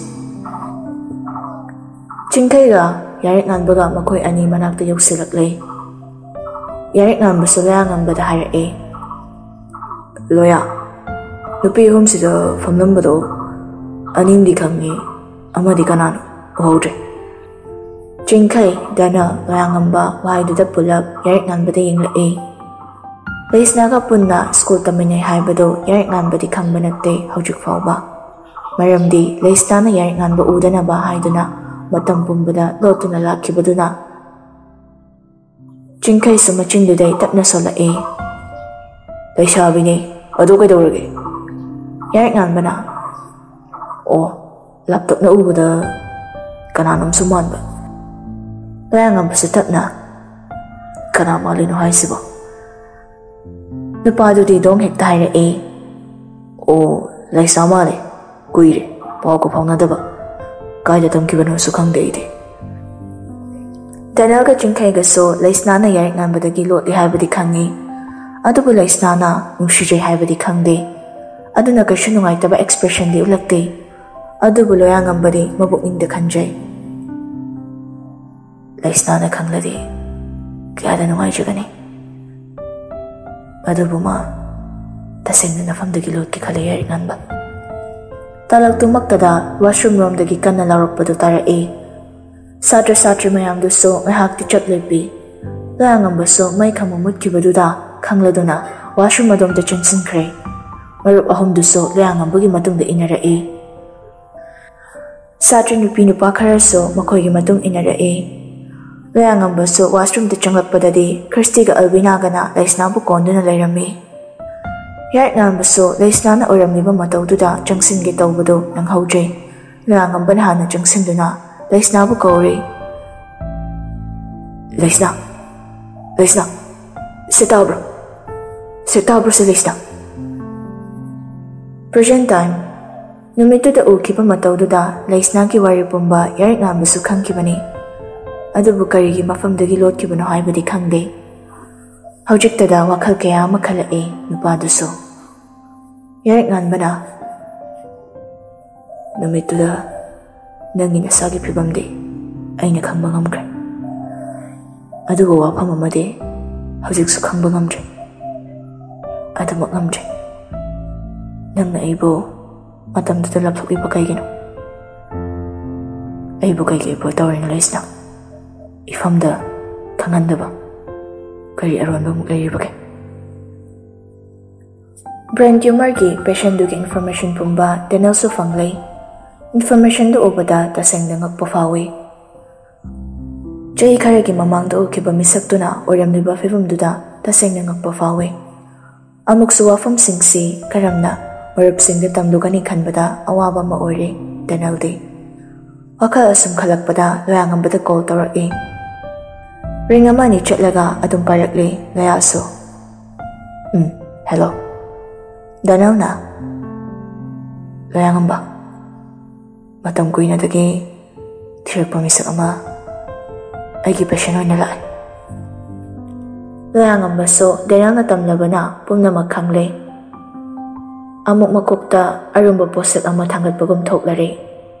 ꯆꯤꯡꯈꯩꯒ ꯌꯥꯔꯦꯛ ꯉꯥꯟꯕꯒ ꯃꯈꯣꯏ ꯑꯅꯤ ꯃꯅꯥꯛꯇ ꯌꯧꯁꯤꯜꯂꯛꯂꯦ꯫ ꯌꯥꯔꯦꯛ ꯉꯥꯟꯕꯁꯨ ꯂꯣꯌꯥꯉꯝꯕꯗ ꯍꯥꯏꯔꯛꯑꯦ, "ꯂꯣꯌꯥ, ꯅꯨꯄꯤ ꯑꯍꯨꯝꯁꯤꯗ ꯐꯝꯂꯝꯕꯗꯣ ꯑꯅꯤꯝꯗꯤ ꯈꯪꯉꯤ, ꯑꯃꯗꯤ ꯀꯅꯥꯅꯣ ꯎꯍꯧꯗ꯭ꯔꯦ꯫" ꯆꯤꯡꯈꯩ, ꯗꯦꯅꯦꯜ, ꯂꯣꯌꯥꯉꯝꯕ ꯋꯥꯍꯩꯗꯨꯗ ꯄꯨꯂꯞ ꯌꯥꯔꯦꯛ ꯉꯥꯟꯕꯗ ꯌꯦꯡꯂꯛꯏ꯫ ꯂꯩꯁꯅꯥꯒ ꯄꯨꯟꯅ ꯁ꯭ꯀꯨꯜ ꯇꯝꯃꯤꯟꯅꯩ ꯍꯥꯏꯕꯗꯣ ꯌꯥꯔꯦꯛ ꯉꯥꯟꯕꯗꯤ ꯈꯪꯕ ꯅꯠꯇꯦ ꯍꯧꯖꯤꯛ ꯐꯥꯎꯕ꯫ ꯃꯔꯝꯗꯤ ꯂꯩꯁꯅꯥꯅ ꯌꯥꯔꯦꯛ ꯉꯥꯟꯕ ꯎꯗꯅꯕ ꯍꯥꯏꯗꯨꯅ ꯃꯇꯝ ꯄꯨꯝꯕꯗ ꯂꯣꯠꯇꯨꯅ ꯂꯥꯛꯈꯤꯕꯗꯨꯅ꯫ ꯆꯤꯡꯈꯩꯁꯨ ꯃꯆꯤꯟꯗꯨꯗꯩ ꯇꯞꯅ ꯁꯣꯜꯂꯛꯏ, "ꯂꯩꯁꯥꯕꯤꯅꯦ, ꯑꯗꯨ ꯀꯩꯗꯧꯔꯒꯦ?" ꯌꯥꯔꯦꯛ ꯉꯥꯟꯕꯅ, "ꯑꯣ, ꯂꯥꯞꯇꯛꯅ ꯎꯕꯗ ꯀꯅꯥꯅꯣꯝꯁꯨ ꯃꯥꯟꯕ꯫" ꯂꯣꯌꯥꯉꯝꯕꯁꯨ ꯇꯞꯅ, "ꯀꯅꯥ ꯃꯥꯜꯂꯤꯅꯣ ꯍꯥꯏꯁꯤꯕꯣ?" ꯅꯨꯄꯥꯗꯨꯗꯤ ꯗꯣꯡ ꯍꯦꯛꯇ ꯍꯥꯏꯔꯛꯑꯦ, "ꯑꯣ, ꯂꯩꯁꯥ ꯃꯥꯜꯂꯦ, ꯀꯨꯏꯔꯦ ꯄꯥꯎꯒ ꯐꯥꯎꯅꯗꯕ꯫ ꯀꯥꯏꯗ ꯇꯝꯈꯤꯕꯅꯣꯁꯨ ꯈꯪꯗꯦ ꯑꯩꯗꯤ꯫" ꯗꯦꯅꯦꯜꯒ ꯆꯤꯡꯈꯩꯒꯁꯨ ꯂꯩꯁꯅꯥꯅ ꯌꯥꯔꯦꯛ ꯉꯥꯟꯕꯗꯒꯤ ꯂꯣꯠꯂꯤ ꯍꯥꯏꯕꯗꯤ ꯈꯪꯉꯤ꯫ ꯑꯗꯨꯕꯨ ꯂꯩꯁꯅꯥꯅ ꯅꯨꯡꯁꯤꯖꯩ ꯍꯥꯏꯕꯗꯤ ꯈꯪꯗꯦ꯫ ꯑꯗꯨꯅ ꯀꯩꯁꯨ ꯅꯨꯡꯉꯥꯏꯇꯕ ꯑꯦꯛꯁꯄ꯭ꯔꯦꯁꯟꯗꯤ ꯎꯠꯂꯛꯇꯦ꯫ ꯑꯗꯨꯕꯨ ꯂꯣꯌꯥꯉꯝꯕꯗꯤ ꯃꯕꯨꯛꯅꯤꯡꯗ ꯈꯟꯖꯩ, "ꯂꯩꯁꯅꯥꯅ ꯈꯪꯂꯗꯤ ꯀꯌꯥꯗ ꯅꯨꯡꯉꯥꯏꯖꯒꯅꯤ꯫ ꯑꯗꯨꯕꯨ ꯃꯥ ꯇꯁꯦꯡꯅ ꯅꯐꯝꯗꯒꯤ ꯂꯣꯠꯀꯦ ꯈꯜꯂꯦ ꯌꯥꯔꯦꯛ ꯉꯥꯟꯕ꯫" ꯇꯥꯂꯛꯇꯨꯃꯛꯇꯗ washroom ꯔꯣꯝꯗꯒꯤ ꯀꯟꯅ ꯂꯥꯎꯔꯛꯄꯗꯨ ꯇꯥꯔꯛꯏ꯫ ꯁꯥꯇ꯭ꯔ ꯁꯥꯇ꯭ꯔꯤ ꯃꯌꯥꯝꯗꯨꯁꯨ ꯉꯥꯏꯍꯥꯛꯇꯤ ꯆꯞ ꯂꯦꯞꯄꯤ꯫ ꯂꯣꯌꯥꯉꯝꯕꯁꯨ ꯃꯩ ꯈꯪꯕ ꯃꯨꯠꯈꯤꯕꯗꯨꯗ ꯈꯪꯂꯗꯨꯅ washroom ꯑꯗꯣꯝꯗ ꯆꯪꯁꯤꯟꯈ꯭ꯔꯦ꯫ ꯃꯔꯨꯞ ꯑꯍꯨꯝꯗꯨꯁꯨ ꯂꯣꯌꯥꯉꯝꯕꯒꯤ ꯃꯇꯨꯡꯗ ꯏꯟꯅꯔꯛꯏ꯫ ꯁꯥꯇ꯭ꯔ ꯅꯨꯄꯤ ꯅꯨꯄꯥ ꯈꯔꯁꯨ ꯃꯈꯣꯏꯒꯤ ꯃꯇꯨꯡ ꯏꯟꯅꯔꯛꯏ꯫ ꯂꯣꯌꯥꯉꯝꯕꯁꯨ washroomꯗ ꯆꯪꯂꯛꯄꯗꯗꯤ ꯈ꯭ꯔꯤꯁꯇꯤꯒ ꯑꯜꯕꯤꯅꯥꯒꯅ ꯂꯩꯁꯅꯥꯕꯨ ꯀꯣꯟꯗꯨꯅ ꯂꯩꯔꯝꯃꯤ꯫ ꯌꯥꯏꯠ ꯉꯥꯟꯕꯁꯨ ꯂꯩꯁꯅꯥꯅ ꯑꯣꯏꯔꯝꯂꯤꯕ ꯃꯇꯧꯗꯨꯗ ꯆꯪꯁꯤꯟꯒꯦ ꯇꯧꯕꯗꯨ ꯅꯪꯍꯧꯗ꯭ꯔꯦ꯫ ꯂꯣꯌꯥꯉꯝꯕꯅ ꯍꯥꯟꯅ ꯆꯪꯁꯤꯟꯗꯨꯅ ꯂꯩꯁꯅꯥꯕꯨ ꯀꯧꯔꯦ꯫ "ꯂꯩꯁꯅꯥ, ꯂꯩꯁꯅꯥ, ꯁꯤ ꯇꯥꯕ꯭ꯔꯣ? ꯁꯤ ꯇꯥꯕ꯭ꯔꯣ ꯁꯤ ꯂꯩꯁꯅꯥ?" Present time꯫ ꯅꯨꯃꯤꯠꯇꯨꯗ ꯎꯈꯤꯕ ꯃꯇꯧꯗꯨꯗ ꯂꯩꯁꯅꯥꯒꯤ ꯋꯥꯔꯤ ꯄꯨꯝꯕ ꯌꯥꯏꯠ ꯉꯥꯟꯕꯁꯨ ꯈꯪꯈꯤꯕꯅꯤ꯫ ꯑꯗꯨꯕꯨ ꯀꯔꯤꯒꯤ ꯃꯐꯝꯗꯒꯤ ꯂꯣꯠꯈꯤꯕꯅꯣ ꯍꯥꯏꯕꯗꯤ ꯈꯪꯗꯦ꯫ ꯍꯧꯖꯤꯛꯇꯗ ꯋꯥꯈꯜ ꯀꯌꯥ ꯑꯃ ꯈꯜꯂꯛꯏ ꯅꯨꯄꯥꯗꯨꯁꯨ꯫ ꯌꯥꯏꯠ ꯉꯥꯟꯕꯅ, "ꯅꯨꯃꯤꯠꯇꯨꯗ ꯅꯪꯒꯤ ꯅꯁꯥꯒꯤ ꯐꯤꯕꯝꯗꯤ ꯑꯩꯅ ꯈꯪꯕ ꯉꯝꯈ꯭ꯔꯦ꯫ ꯑꯗꯨꯕꯨ ꯋꯥꯐꯝ ꯑꯃꯗꯤ ꯍꯧꯖꯤꯛꯁꯨ ꯈꯪꯕ ꯉꯝꯗ꯭ꯔꯤ꯫ ꯑꯗꯨꯃꯛ ꯉꯝꯗ꯭ꯔꯤ꯫ ꯅꯪꯅ ꯑꯩꯕꯨ ꯃꯇꯝꯗꯨꯗ ꯂꯥꯞꯊꯣꯛꯂꯤꯕ ꯀꯩꯒꯤꯅꯣ? ꯑꯩꯕꯨ ꯀꯩꯒꯤ report ꯇꯧꯔꯤꯅꯣ ꯂꯩꯁꯅꯥ? ꯏꯐꯝꯗ ꯈꯪꯍꯟꯗꯕ ꯀꯔꯤ ꯑꯔꯣꯟꯕ ꯑꯃꯨꯛ ꯂꯩꯔꯤꯕꯒꯦ?" Brain tumorꯒꯤ patientꯗꯨꯒꯤ information ꯄꯨꯝꯕ ꯗꯦꯅꯦꯜꯁꯨ ꯐꯪꯂꯦ꯫ Informationꯗꯨ ꯎꯕꯗ ꯇꯁꯦꯡꯅ ꯉꯛꯄ ꯐꯥꯎꯏ꯫ ꯆꯍꯤ ꯈꯔꯒꯤ ꯃꯃꯥꯡꯗ ꯎꯈꯤꯕ ꯃꯤꯁꯛꯇꯨꯅ ꯑꯣꯏꯔꯝꯂꯤꯕ ꯐꯤꯕꯝꯗꯨꯗ ꯇꯁꯦꯡꯅ ꯉꯛꯄ ꯐꯥꯎꯏ꯫ ꯑꯃꯨꯛꯁꯨ ꯋꯥꯐꯝꯁꯤꯡꯁꯤ ꯀꯔꯝꯅ ꯃꯔꯨꯞꯁꯤꯡꯗ ꯇꯝꯂꯨꯒꯅꯤ ꯈꯟꯕꯗ ꯑꯋꯥꯕ ꯑꯃ ꯑꯣꯏꯔꯦ ꯗꯦꯅꯦꯜꯗꯤ꯫ ꯋꯥꯈꯜ ꯑꯁꯨꯝ ꯈꯜꯂꯛꯄꯗ ꯂꯣꯌꯥꯉꯝꯕꯗ call ꯇꯧꯔꯛꯏ꯫ Ring ꯑꯃ ꯑꯅꯤ ꯆꯠꯂꯒ ꯑꯗꯨꯝ ꯄꯥꯏꯔꯛꯂꯦ ꯂꯣꯌꯥꯁꯨ꯫ "ꯎꯝ, hello꯫ ꯗꯦꯅꯦꯜꯅ?" "ꯂꯣꯌꯥꯉꯝꯕ, ꯃꯇꯝ ꯀꯨꯏꯅꯗꯒꯤ ꯊꯤꯔꯛꯄ ꯃꯤꯁꯛ ꯑꯃ ꯑꯩꯒꯤ patient ꯑꯣꯏꯅ ꯂꯥꯛꯑꯦ꯫" ꯂꯣꯌꯥꯉꯝꯕꯁꯨ ꯗꯦꯅꯦꯜꯅ ꯇꯝꯂꯕꯅ ꯄꯨꯝꯅꯃꯛ ꯈꯪꯂꯦ꯫ ꯑꯃꯨꯛ ꯃꯀꯣꯛꯇ ꯑꯔꯨꯝꯕ ꯄꯣꯠꯁꯛ ꯑꯃ ꯊꯥꯡꯒꯠꯄꯒꯨꯝ ꯊꯣꯛꯂꯔꯦ꯫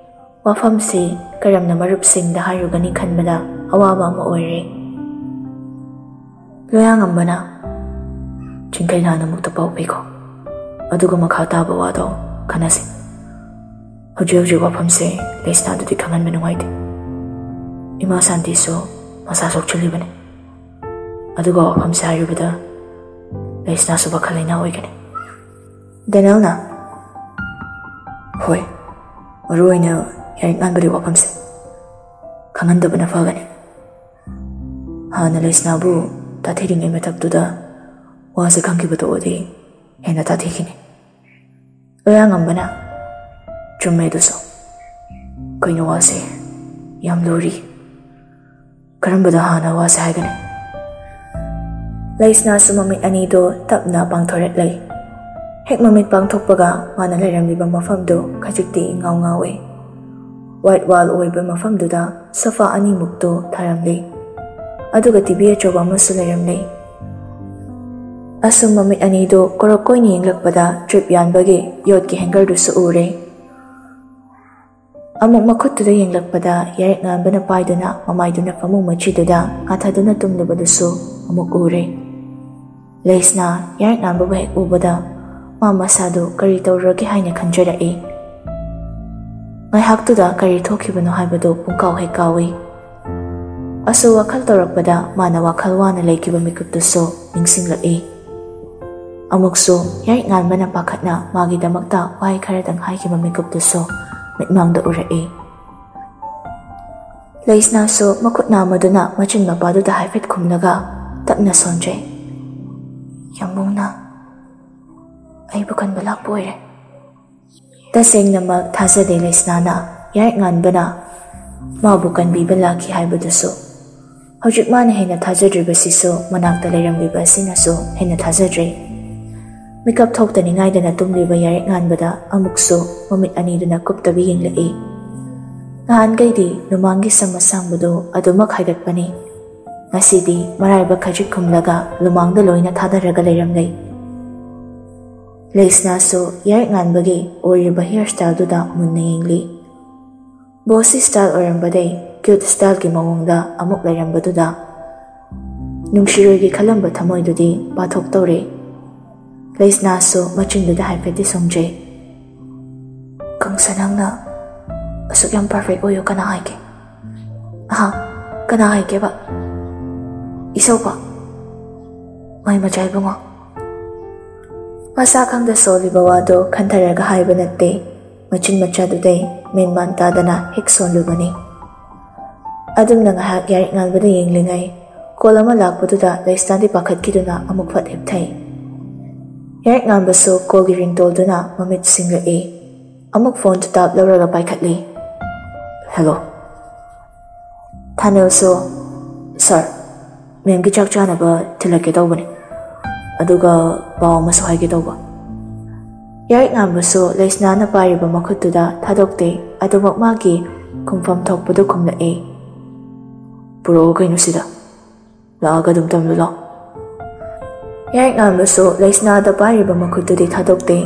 ꯋꯥꯐꯝꯁꯤ ꯀꯔꯝꯅ ꯃꯔꯨꯞꯁꯤꯡꯗ ꯍꯥꯏꯔꯨꯒꯅꯤ ꯈꯟꯕꯗ ꯑꯋꯥꯕ ꯑꯃ ꯑꯣꯏꯔꯦ꯫ ꯂꯣꯌꯥꯉꯝꯕꯅ, "ꯆꯤꯡꯈꯩ ꯂꯥꯟ ꯑꯃꯨꯛꯇ ꯄꯥꯎ ꯄꯤꯈꯣ, ꯑꯗꯨꯒ ꯃꯈꯥ ꯇꯥꯕ ꯋꯥꯗꯣ ꯈꯟꯅꯁꯤ꯫ ꯍꯧꯖꯤꯛ ꯍꯧꯖꯤꯛ ꯋꯥꯐꯝꯁꯦ ꯂꯩꯁꯅꯥꯗꯨꯗꯤ ꯈꯪꯍꯟꯕ ꯅꯨꯡꯉꯥꯏꯇꯦ꯫ ꯏꯃꯥ ꯁꯥꯟꯇꯤꯁꯨ ꯃꯁꯥ ꯁꯣꯛꯆꯤꯜꯂꯤꯕꯅꯤ꯫ ꯑꯗꯨꯒ ꯋꯥꯐꯝꯁꯦ ꯍꯥꯏꯔꯨꯕꯗ ꯂꯩꯁꯅꯥꯁꯨ ꯋꯥꯈꯜ ꯂꯩꯅꯥ ꯑꯣꯏꯒꯅꯤ꯫ ꯗꯦꯅꯦꯜꯅ, "ꯍꯣꯏ, ꯃꯔꯨ ꯑꯣꯏꯅ ꯌꯥꯏꯔꯤꯛ ꯉꯥꯟꯕꯒꯤ ꯋꯥꯐꯝꯁꯦ ꯈꯪꯍꯟꯗꯕꯅ ꯐꯒꯅꯤ꯫ ꯍꯥꯟꯅ ꯂꯩꯁꯅꯥꯕꯨ ꯇꯥꯊꯤꯔꯤꯉꯩ ꯃꯊꯛꯇꯨꯗ ꯋꯥꯁꯦ ꯈꯪꯈꯤꯕ ꯊꯣꯛꯑꯗꯤ ꯍꯦꯟꯅ ꯇꯥꯊꯤꯈꯤꯅꯤ꯫" ꯂꯣꯌꯥꯉꯝꯕꯅ, "ꯆꯨꯝꯃꯦ ꯑꯗꯨꯁꯨ꯫ ꯀꯩꯅꯣ, ꯋꯥꯁꯦ ꯌꯥꯝ ꯂꯨꯔꯤ꯫ ꯀꯔꯝꯕꯗ ꯍꯥꯟꯅ ꯋꯥꯁꯦ ꯍꯥꯏꯒꯅꯤ?" ꯂꯩꯁꯅꯥꯁꯨ ꯃꯃꯤꯠ ꯑꯅꯤꯗꯣ ꯇꯞꯅ ꯄꯥꯡꯊꯣꯔꯛꯂꯦ꯫ ꯍꯦꯛ ꯃꯃꯤꯠ ꯄꯥꯡꯊꯣꯛꯄꯒ ꯃꯥꯅ ꯂꯩꯔꯝꯂꯤꯕ ꯃꯐꯝꯗꯨ ꯈꯖꯤꯛꯇꯤ ꯏꯉꯥꯎ ꯉꯥꯎꯋꯦ꯫ ꯋꯥꯏꯠ ꯋꯥꯜ ꯑꯣꯏꯕ ꯃꯐꯝꯗꯨꯗ ꯁꯣꯐꯥ ꯑꯅꯤꯃꯨꯛꯇꯨ ꯊꯥꯔꯝꯂꯦ꯫ ꯑꯗꯨꯒ ꯇꯤꯚꯤ ꯑꯆꯧꯕ ꯑꯃꯁꯨ ꯂꯩꯔꯝꯂꯦ꯫ ꯑꯁꯨꯝ ꯃꯃꯤꯠ ꯑꯅꯤꯗꯨ ꯀꯣꯔꯣꯛ ꯀꯣꯏꯅ ꯌꯦꯡꯂꯛꯄꯗ ꯇ꯭ꯔꯤꯞ ꯌꯥꯟꯕꯒꯤ ꯌꯣꯠꯀꯤ ꯍꯦꯡꯒꯔꯗꯨꯁꯨ ꯎꯔꯦ꯫ ꯑꯃꯨꯛ ꯃꯈꯨꯠꯇꯨꯗ ꯌꯦꯡꯂꯛꯄꯗ ꯌꯥꯏꯔꯤꯛ ꯉꯥꯟꯕꯅ ꯄꯥꯏꯗꯨꯅ ꯃꯃꯥꯏꯗꯨꯅ ꯐꯃꯨꯡ ꯃꯆꯤꯗꯨꯗ ꯉꯥꯊꯗꯨꯅ ꯇꯨꯝꯂꯨꯕꯗꯨꯁꯨ ꯑꯃꯨꯛ ꯎꯔꯦ꯫ ꯂꯩꯁꯅꯥ ꯌꯥꯏꯔꯤꯛ ꯉꯥꯟꯕꯕꯨ ꯍꯦꯛ ꯎꯕꯗ ꯃꯥ ꯃꯁꯥꯗꯨ ꯀꯔꯤ ꯇꯧꯔꯒꯦ ꯍꯥꯏꯅ ꯈꯟꯖꯔꯛꯏ꯫ ꯉꯥꯏꯍꯥꯛꯇꯨꯗ ꯀꯔꯤ ꯊꯣꯛꯈꯤꯕꯅꯣ ꯍꯥꯏꯕꯗꯨ ꯄꯨꯡꯀꯥꯎ ꯍꯦꯛ ꯀꯥꯎꯏ꯫ ꯑꯁꯨ ꯋꯥꯈꯜ ꯇꯧꯔꯛꯄꯗ ꯃꯥꯅ ꯋꯥꯈꯜ ꯋꯥꯅ ꯂꯩꯈꯤꯕ ꯃꯤꯀꯨꯞꯇꯨꯁꯨ ꯅꯤꯡꯁꯤꯡꯂꯛꯏ꯫ ꯑꯃꯨꯛꯁꯨ ꯌꯥꯏꯔꯤꯛ ꯉꯥꯟꯕꯅ ꯄꯥꯈꯠꯅ ꯃꯥꯒꯤꯗꯃꯛꯇ ꯋꯥꯍꯩ ꯈꯔꯗꯪ ꯍꯥꯏꯈꯤꯕ ꯃꯤꯀꯨꯞꯇꯨꯁꯨ ꯃꯤꯠꯃꯥꯡꯗ ꯎꯔꯛꯏ꯫ ꯂꯩꯁꯅꯥꯁꯨ ꯃꯈꯨꯠ ꯅꯥꯝꯃꯗꯨꯅ ꯃꯆꯤꯟ ꯃꯄꯥꯗꯨꯗ ꯍꯥꯏꯐꯦꯠ ꯈꯨꯝꯂꯒ ꯇꯞꯅ ꯁꯣꯟꯖꯩ꯫ "ꯌꯥꯝꯕꯨꯡꯅ ꯑꯩꯕꯨ ꯀꯟꯕ ꯂꯥꯛꯄ ꯑꯣꯏꯔꯦ꯫" ꯇꯁꯦꯡꯅꯃꯛ ꯊꯥꯖꯗꯦ ꯂꯩꯁꯅꯥꯅ ꯌꯥꯏꯔꯤꯛ ꯉꯥꯟꯕꯅ ꯃꯥꯕꯨ ꯀꯟꯕꯤꯕ ꯂꯥꯛꯈꯤ ꯍꯥꯏꯕꯗꯨꯁꯨ꯫ ꯍꯧꯖꯤꯛ ꯃꯥꯅ ꯍꯦꯟꯅ ꯊꯥꯖꯗ꯭ꯔꯤꯕꯁꯤꯁꯨ ꯃꯅꯥꯛꯇ ꯂꯩꯔꯝꯂꯤꯕ ꯑꯁꯤꯅꯁꯨ ꯍꯦꯟꯅ ꯊꯥꯖꯗ꯭ꯔꯦ꯫ ꯃꯤꯀꯞ ꯊꯣꯛꯇꯅꯤꯡꯉꯥꯏꯗꯅ ꯇꯨꯝꯂꯤꯕ ꯌꯥꯏꯔꯤꯛ ꯉꯥꯟꯕꯗ ꯑꯃꯨꯛꯁꯨ ꯃꯃꯤꯠ ꯑꯅꯤꯗꯨꯅ ꯀꯨꯞꯇꯕꯤ ꯌꯦꯡꯂꯛꯏ꯫ ꯅꯍꯥꯟꯈꯩꯗꯤ ꯂꯨꯃꯥꯡꯒꯤ ꯁꯝ ꯑꯁꯥꯡꯕꯗꯨ ꯑꯗꯨꯃꯛ ꯍꯥꯏꯒꯠꯄꯅꯤ꯫ ꯉꯁꯤꯗꯤ ꯃꯔꯥꯏꯕꯛ ꯈꯖꯤꯛ ꯈꯨꯝꯂꯒ ꯂꯨꯃꯥꯡꯗ ꯂꯣꯏꯅ ꯊꯥꯗꯔꯒ ꯂꯩꯔꯝꯂꯦ꯫ ꯂꯩꯁꯅꯥꯁꯨ ꯌꯥꯏꯔꯤꯛ ꯉꯥꯟꯕꯒꯤ ꯑꯣꯏꯔꯤꯕ ꯍꯤꯌꯔ ꯁ꯭ꯇꯥꯏꯜꯗꯨꯗ ꯃꯨꯟꯅ ꯌꯦꯡꯂꯤ꯫ ꯕꯣꯁꯤ ꯁ꯭ꯇꯥꯏꯜ ꯑꯣꯏꯔꯝꯕꯗꯩ ꯀ꯭ꯌꯨꯠ ꯁ꯭ꯇꯥꯏꯜꯒꯤ ꯃꯑꯣꯡꯗ ꯑꯃꯨꯛ ꯂꯩꯔꯝꯕꯗꯨꯗ ꯅꯨꯡꯁꯤꯔꯣꯏꯒꯤ ꯈꯜꯂꯝꯕ ꯊꯃꯣꯏꯗꯨꯗꯤ ꯄꯥꯊꯣꯛꯇꯧꯔꯦ꯫ ꯂꯩꯁꯅꯥꯁꯨ ꯃꯆꯤꯟꯗꯨꯗ ꯍꯥꯏꯐꯦꯠꯇꯤ ꯁꯣꯡꯖꯩ꯫ ꯅꯪꯁꯦ ꯅꯪꯅ ꯑꯁꯨꯛ ꯌꯥꯝ perfect ꯑꯣꯏꯌꯨ ꯀꯅꯥ ꯍꯥꯏꯒꯦ? ꯑꯍꯥ, ꯀꯅꯥ ꯍꯥꯏꯒꯦꯕ? ꯏꯁꯧꯕ? ꯃꯩ ꯃꯆꯥ ꯏꯕꯨꯡꯉꯣ꯫ ꯃꯁꯥ ꯈꯪꯗ ꯁꯣꯜꯂꯤꯕ ꯋꯥꯗꯣ ꯈꯟꯊꯔꯒ ꯍꯥꯏꯕ ꯅꯠꯇꯦ, ꯃꯆꯤꯟ ꯃꯆꯥꯗꯨꯗꯩ ꯃꯦꯟꯃꯥꯟ ꯇꯥꯗꯅ ꯍꯦꯛ ꯁꯣꯜꯂꯨꯕꯅꯤ꯫ ꯑꯗꯨꯝꯅ ꯉꯥꯏꯍꯥꯛ ꯌꯥꯏꯔꯤꯛ ꯉꯥꯟꯕꯗ ꯌꯦꯡꯂꯤꯉꯩ call ꯑꯃ ꯂꯥꯛꯄꯗꯨꯗ ꯂꯩꯁꯅꯥꯗꯤ ꯄꯥꯈꯠꯈꯤꯗꯨꯅ ꯑꯃꯨꯛ ꯐꯠ ꯍꯤꯞꯊꯩ꯫ ꯌꯥꯏꯔꯤꯛ ꯉꯥꯟꯕꯁꯨ callꯒꯤ ringtoneꯗꯨꯅ ꯃꯃꯤꯠ ꯁꯤꯡꯂꯛꯏ꯫ ꯑꯃꯨꯛ phoneꯗꯨ ꯇꯥꯞ ꯂꯧꯔꯒ ꯄꯥꯏꯈꯠꯂꯤ꯫ Hello꯫ ꯊꯥꯅꯦꯜꯁꯨ, "Sir, ma'amꯒꯤ ꯆꯥꯛ ꯆꯥꯅꯕ ꯊꯤꯜꯂꯛꯀꯦ ꯇꯧꯕꯅꯤ, ꯑꯗꯨꯒ ꯄꯥꯎ ꯑꯃꯁꯨ ꯍꯥꯏꯒꯦ ꯇꯧꯕ꯫" ꯌꯥꯏꯔꯤꯛ ꯉꯥꯟꯕꯁꯨ ꯂꯩꯁꯅꯥꯅ ꯄꯥꯏꯔꯤꯕ ꯃꯈꯨꯠꯇꯨꯗ ꯊꯥꯗꯣꯛꯇꯦ, ꯑꯗꯨꯃꯛ ꯃꯥꯒꯤ ꯈꯨꯝꯐꯝ ꯊꯣꯛꯄꯗꯨ ꯈꯨꯝꯂꯛꯏ꯫ "ꯄꯨꯔꯛꯑꯣ ꯀꯩꯅꯣ ꯁꯤꯗ, ꯂꯥꯛꯑꯒ ꯑꯗꯨꯝ ꯇꯝꯂꯨ ꯂꯥꯎ꯫" ꯌꯥꯏꯔꯤꯛ ꯉꯥꯟꯕꯁꯨ ꯂꯩꯁꯅꯥꯗ ꯄꯥꯏꯔꯤꯕ ꯃꯈꯨꯠꯇꯨꯗꯤ ꯊꯥꯗꯣꯛꯇꯦ,